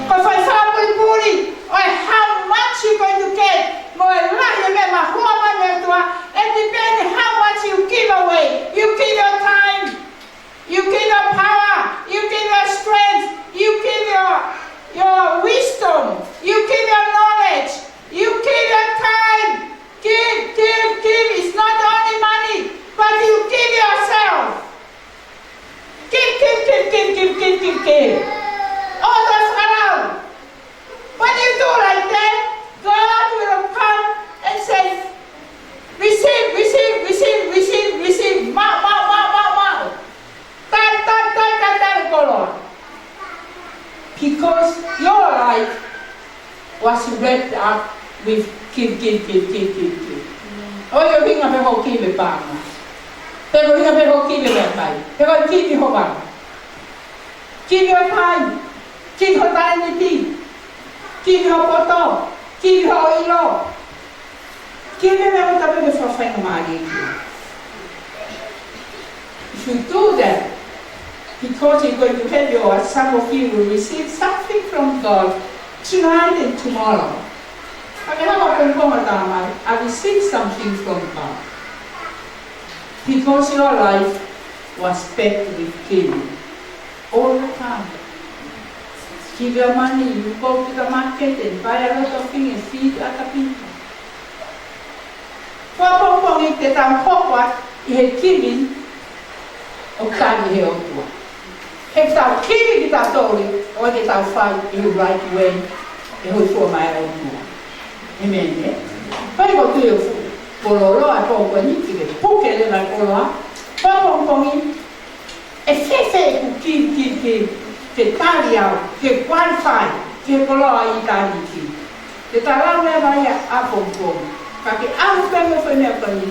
Ko e faifai pulipuli, ʻo e how much you going to get, mo e lahi e meʻa mahua mai mei he ʻOtua, it depends how much you give away. You give your time. You give your power, you give your strength, you give your, your wisdom, you give your knowledge, you give your time. Give, give, give. It's not only money, but you give yourself. Give, give, give. All those around. When you do like that, God will come and say, "Receive, receive, receive, receive, receive. Maʻu, maʻu, maʻu, maʻu, maʻu." Tai, tai, tai, tai, tai, koloa. Because your life was wrapped up with give, give, give. ʻOku ʻuhinga pē hoʻo give pē pānga. Pea ʻuhinga pē hoʻo give pē kai. Pea ko e give hoʻo vā. Give your time. Give hoʻo talēniti. Give hoʻo poto. Give hoʻo ʻilo. Give e meʻa ʻoku tapu ke fakafaingamālie ki ai. If you do that, because you're going to have your, some of you will receive something from God tonight and tomorrow. Ka ke hanga ʻo pongipongi ʻo talamai, "I received something from God." Because your life was packed with giving. All the time. Give your money, you go to the market and buy a lot of things and feed other people. Ko e pongipongi te tau hoko atu ʻi he giving ʻoku tali he ʻOtua. He tau give kitautolu, ʻoua te tau fai ʻi he right way, ʻe hōifua mai ʻa e ʻOtua. Amen, eh? Ko Ko e tui ʻo fuʻu koloa ʻa e pongipongi, ke puke leva e koloa. Ko e pongipongi, ʻe fēfē ʻeku kivi, kivi, kivi, ke tali au, ke qualify ki he koloa ʻa ʻitāniti? Ke tala leva ia ʻapongipongi. Ka ke ʻalu pē mo e foʻi meʻa ko eni.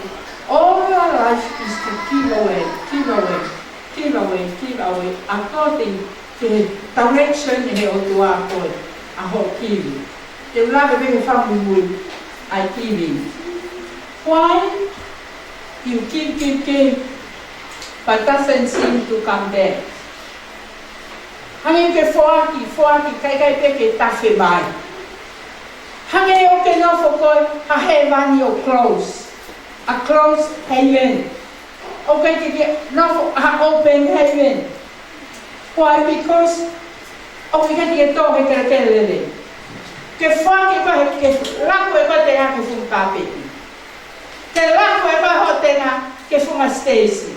All your life is to give away, give away, give away, give away, according to the direction ʻa e ʻOtua ko ē ʻa hoʻo kivi. Te u lave pē he fakamuimui ʻa e giving. Why you give, give, give, but doesn't seem to come back? Hangē ke foaki, foaki, kae ʻikai pē ke tafe mai. Hangē ʻoku ke nofo koe ha hēvani ʻo close, a closed heaven. ʻOku ʻikai ke ke nofo ha open heaven. Why? Because ʻoku ʻikai ke tō he kelekele lelei. Ke foaki koe, ke laku ʻe koe e tenga ki he funga kāpeti. Ke laku ʻe koe hoʻo tenga ki he funga siteisi.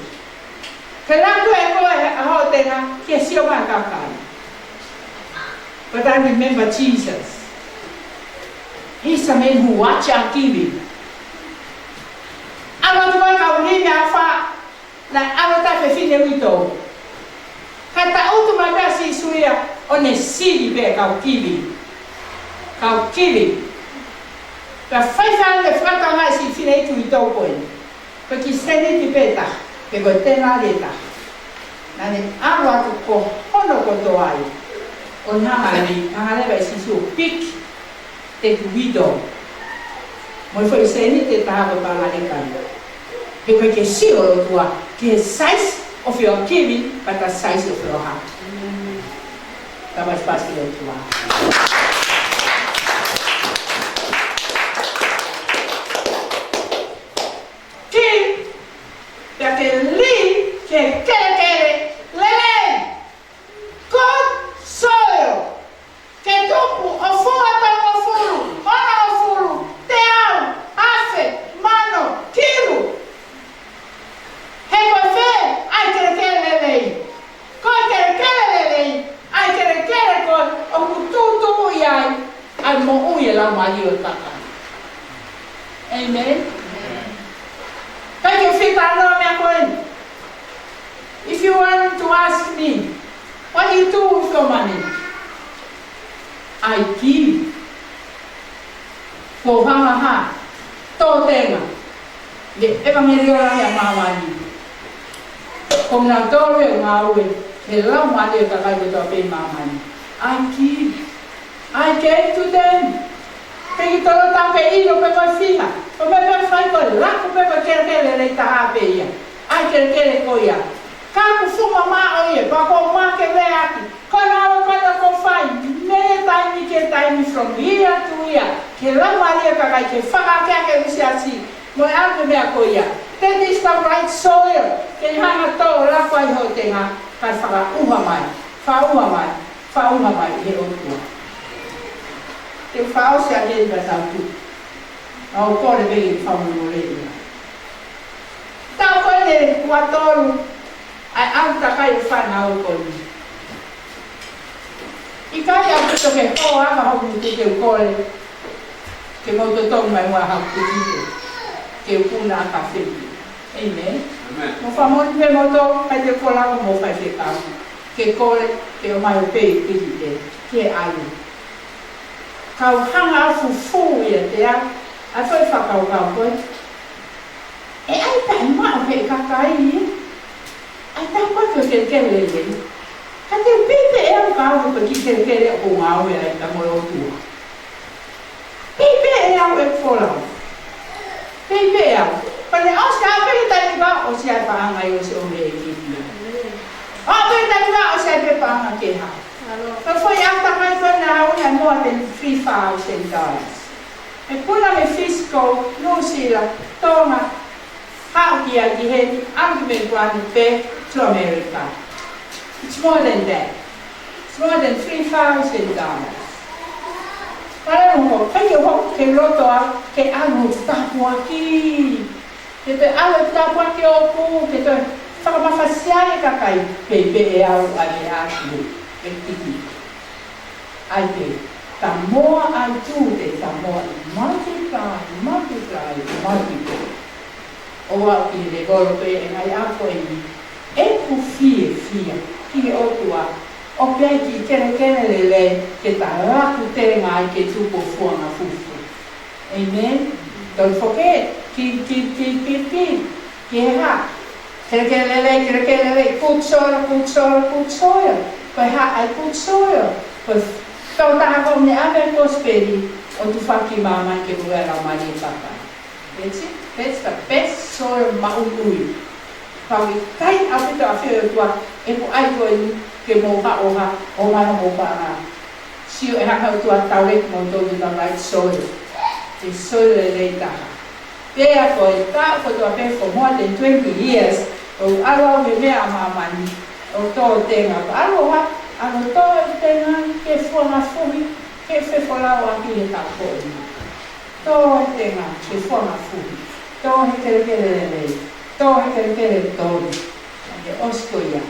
Ke laku ʻe koe hoʻo tenga ki he sio mai ʻa e kakai. But I remember Jesus. He's a man who watch our giving. ʻAlu atu ko ē kau lime ʻa fā, naʻe ʻalu atu e fefine uitou. Kae tangutu mai pē ʻa Sīsū ia ʻo ne sivi pē kau kivi. Kau kivi. Pea faifai ʻene fakatanga e siʻi fefine uitou ko ē. Ko e kiʻi sēniti pē ʻe taha, pe ko e tenali ʻe taha. Naʻa ne ʻalu atu ko hono kotoa ia, ʻo ne hanga leva, hanga leva ʻe Sīsū ʻo piki e kiʻi uitou. Mo e foʻi sēniti ʻe taha ko e paʻanga ʻe taha. He ʻoku ʻikai ke sio e ʻOtua ki he size of your giving, but the size of your heart. Tāpasipasi ki he ʻOtua. Ki, pea ke lī ki he kelekele lelei. Good soil. Ke tupu ʻo fua tolungofulu, onongofulu, teau, afe, mano, kilu. He ko e fē ʻa e kelekele lelei? Ko e kelekele lelei ʻa e kelekele ko ē ʻoku tuʻutuʻuni ai ʻa e moʻui ʻa e Laumālie ʻo e kakai. Amen. Thank you, Fita, no, meʻa ko ē. If you want to ask me, what do you do with your money? I give. Ko e hā, hā, tō tenga. ʻI he ʻevangeliō lahi ʻa māmani. Ko kinautolu ʻoku ngāue he Laumālie ʻo e kakai kotoa pē ʻi māmani. I give. I gave to them. Pea ʻikai tolo tape ʻilo pe ko e fiha. Ko e meʻa pē ʻoku fai ko e laku pē ko e kelekele lelei taha pē ia. ʻA e kelekele ko ia. Ka ʻoku fuʻu mamaʻo ia, pea ko e makeveaki. Ko e ngāue ko ē ʻoku fai mei he taimi ki he taimi, from year to year, ki he Laumālie ʻo e kakai, ke fakaakeake e siasi mo e ʻalu ki he meʻa ko ia. That is the right soil. Ke hanga ʻo tō laku ai hoʻo tenga, kae fakaʻuha mai, fakaʻuha mai, fakaʻuha mai ʻe he ʻOtua. Te u fakaʻosi ʻaki eni pea tau tuʻu. ʻOku ou kole pē ke fakamolemole ia. Taʻu ko eni ʻe ua tolu ʻa e ʻalu takai ʻo e fānau ko eni. ʻIkai ʻaupito ke hoa ʻa hoku ngutu ke u kole ke mou totongi mai muʻa haʻaku titite ke u puna ʻa e kafeiki. Amen. Amen. Mou fakamolemole pē mou tō, ʻikai te u kole ʻo mou faifekau. Ke kole ke ʻomai ʻo pē titite ke ʻalu. Kau hanga ʻo fufū ia te au, ʻa e foʻi fakakaukau ko ē. ʻE ʻai pē ʻa e maʻu ʻe he kakai ʻa e tau ko ē ko e kelekele lelei. Ka te u pehē pē ʻe au ka au ko e kiʻi kelekele ʻoku ou ngāue ai pea mo e ʻOtua. Pehē pē ʻe au ʻeku folau. Pehē pē ʻe au. Pea ne ʻosi ʻa pē taimi ka ʻosi ʻa e paʻanga ʻi ʻosi ʻo me e kipi. ʻA pē taimi ka ʻosi ʻa pē paʻanga ke ha. Ka foʻi ʻatamai ko ē naʻa ʻalu ʻa e more than three thousand dollars. ʻE puna mei Fisi, Nuʻusila, Tonga, haʻu ki ai ki heni, ʻalu mei Guam back to America. It's more than that. It's more than three thousand dollars. Pea lele mo ko, ʻikai ke u hoko ki loto au ke ʻalu ʻo tāpuaki. Ke toe ʻalu ʻo tāpuaki ʻoku, ke toe fakamafasia e kakai, pehē pē ʻe au ʻa e ʻalu ʻo e tiki. ʻAi pē. The more I do, the more I multiply, multiply, multiply. ʻOua ʻe levolo pē ʻe ngaahi ako eni. ʻEku fiefia ki he ʻOtua ʻo pehē ki he kelekele lelei ke talaku tenga ai ke tupu ʻo fuanga fuhi. Amen. Don't forget. Keep, keep, keep, keep, keep. Ke hā? Kelekele lelei, kelekele lelei. Good soil, good soil, good soil. Ko e hā ʻa e good soil? Ko e tokotaha ko ē ne ʻave e kosipeli ʻo tufaki mai ke moʻui ʻa e Laumālie Papa. That's it. That's the best soil maʻuiʻui. Pau ʻe ʻikai ʻaupito ʻafio e ʻOtua, ʻe ko ai ko eni ke mou haʻoha, ʻo mai homou paʻanga. Sio ʻe hanga ʻe he ʻOtua ʻo tauhi kimoutolu to the right soil. Ko e soil lelei taha. Pea ko e taʻu kotoa pē for more than twenty years, ʻoku ʻalu au he meʻa ʻa māmani, ʻo tō tenga, ʻalu ha, ʻalu tō e tenga ke fuanga fuhi, ke fefolauʻaki he taʻu ko eni. Tō e tenga ke fuanga fuhi, tō he kelekele lelei, tō he kelekele tonu. He ʻosi ko ia,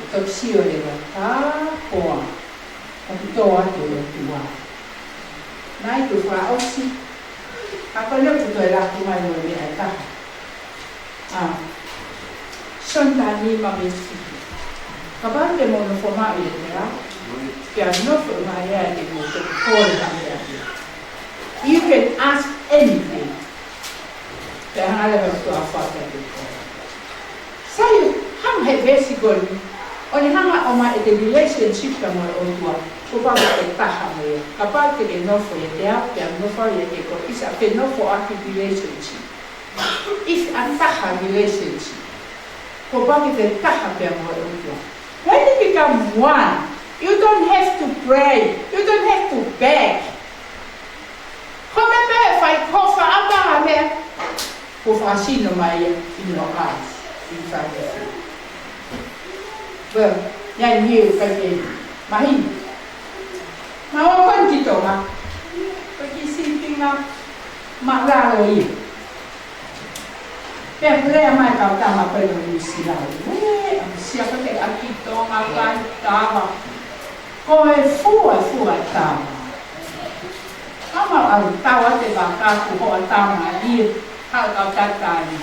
ʻe toki sio leva, tā koā ʻoku tō atu e ʻOtua. Naʻe tuʻu fakaʻosi, ʻa ko eni ʻoku toe laku mai mo e meʻa ʻe taha. ʻA, Sione taha nima veesi fitu. Kapau te mou nofo maʻu ʻiate au, pea nofo mai au ʻiate kimoutolu, kole ha meʻa pē. You can ask anything. Pea hanga leva ʻe he ʻOtua ʻo fai kiate koe. Sai, hanga he veesi ko eni ʻo ne hanga ʻo ʻomai e relationship pea mo e ʻOtua. Kuo pau ke taha mo ia. Kapau te ke nofo ʻiate au, pea u nofo au ʻiate koe, it's a, pe nofo ʻaki relationship. It's a taha relationship. Kuo pau ke taha pea mo e ʻOtua. When you become one, you don't have to pray. You don't have to beg. Ko e meʻa pē ʻe fai, ko e fakaʻapaʻapa meʻa, kuo fakasino mai ia in your eyes, in front of you. Well, ia ni he kai ke mahi. Ma o kon ki Tonga, ko e kiʻi sīpinga mālalo ia. Pea pule mai kau tama ko ē no Nuʻu Sila. Ue, ʻa sia ko te ʻaki Tonga kai tama. Ko e fua, fua tama. Ama au tau ate vaka ku ho tama ia, ha kau tatani.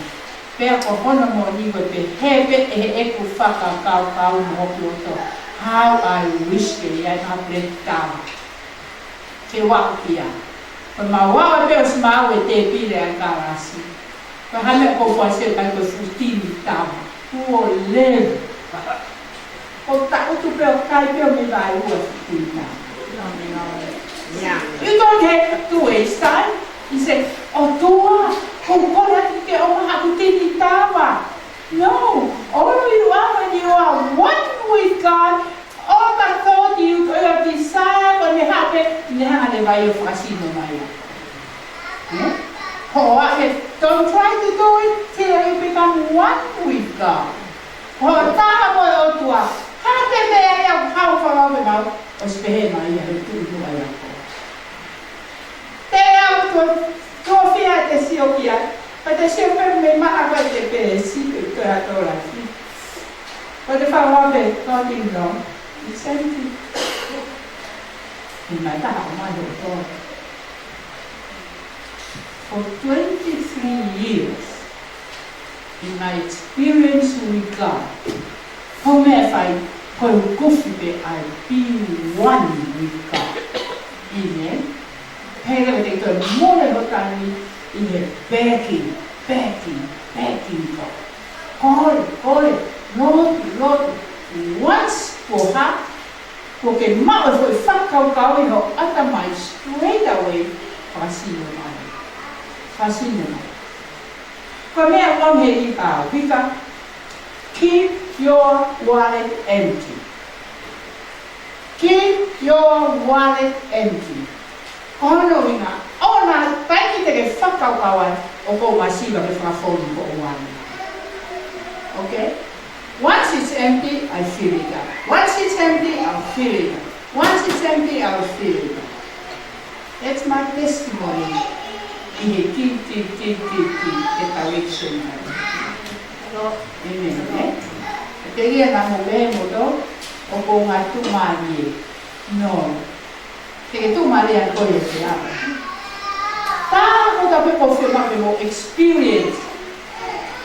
Pea ko hono moʻoni ko e pehē pē ʻe heʻeku fakakaukau mo hoku loto. How I wish ke ʻi ai ha pule tama. Ke ʻoatu kia. Ko e mau ʻoatu pē ʻosi mau e tēpile ʻa e kalasi. Ko e hā e meʻa ʻoku ou fai, sio kai ko e fuʻu tini tama. Kuo lele. Ko e taʻutu pē ʻo kai pē ʻo mei vaeua e fuʻu tini tama. Yeah. You don't have to waste time. He said, ʻOtua, ʻoku ou kole atu ke ʻomai haʻaku tini tama. No, all you are when you are one with God, all the thought you, your desire, ko ʻene haʻu pē, ne hanga leva ia ʻo fakasino mai. Eh? Hoʻo ʻaʻahi, don't try to do it till you become one with God. Hoʻo taha mo e ʻOtua, hā pē meʻa ia ʻoku haʻu fakau pē mau, ʻosi pehē mai ia he tuʻu ai ako. Te au to, to fia te sio kia. Ka te sio pē mei maʻa ko e te pē si pē ko e atola ki. Ko te fakawa pē, nothing wrong. It's empty. Ni mai taha o mai ho to. For twenty-three years, in my experience with God, ko e meʻa ʻe fai, ko e kufi pē I be one with God. Amen. Pea leva te ke toe mole ho taimi ʻi he begging, begging, begging God. Kole, kole, lotu, lotu. Once kuo hā, kuo ke maʻu e foʻi fakakaukau ʻi ho ʻatamai, straight away, fakasino mai. Fakasino mai. Ko e meʻa ʻoku ʻi he ʻi ʻa Vika, keep your wallet empty. Keep your wallet empty. Ko hono ʻuhinga, ʻo na taimi te ke fakakaukau ai, ʻoku ou masiva ke fakafonu hoʻo wallet. Okay? Once it's empty, I fill it up. Once it's empty, I'll fill it up. Once it's empty, I'll fill it up. That's my testimony. ʻI he ki, ki, ki, ki, ki, he direction. Amen, eh? Te ia na mo me mo to, ʻoku ou ngatu mali e. No. Te ke tuʻumālie ʻa koe ʻi he ʻaho. Tā ko e taha pē ʻoku ou fiemaʻu ke mou experience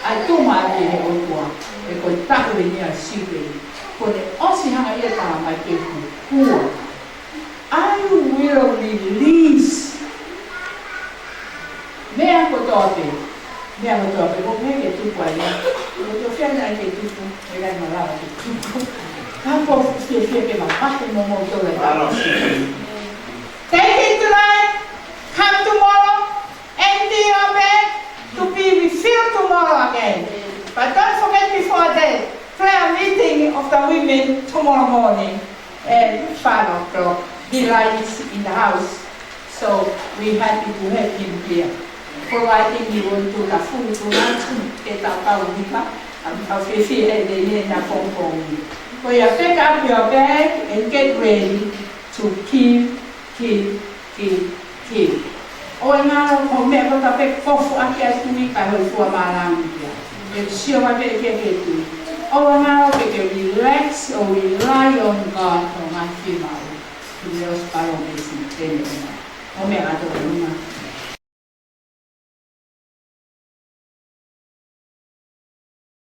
ʻa e tuʻumālie ʻa e ʻOtua. He ko e taʻu eni ʻa e Siupeli. Kuo ne ʻosi hanga ia ʻo talamai ke hukua. I will release. Meʻa kotoa pē. Meʻa kotoa pē. Ko e meʻa ke tuku ai. Ko e fiemaʻu ke tuku. Meʻa ke malava ke tuku. Ka ʻoku ou fiefia ke mavahe mo moutolu ʻi he taʻu. Take it tonight. Come tomorrow. Empty your bag to be refilled tomorrow again. But don't forget before the prayer meeting of the women tomorrow morning at five o'clock. Delight is in the house. So we happy to have him here. Providing he will do the full tonight, ke tau kau hiva, ʻa e kau fiefia ʻe he ʻena pongipongi. Ko ia, pick up your bag and get ready to give, give, give, give. ʻOua ʻe ngalo, ko e meʻa kotoa pē ʻoku foaki ʻaki ʻa e tui kae ʻoua ʻe fua mālangi ia. ʻE sio mai pē ki he tui. ʻOua ʻe ngalo pē ke relax or rely on God ʻo ngaahi fiemaʻu. He will promise ʻene ʻena. Ko e meʻa kotoa pē ʻoku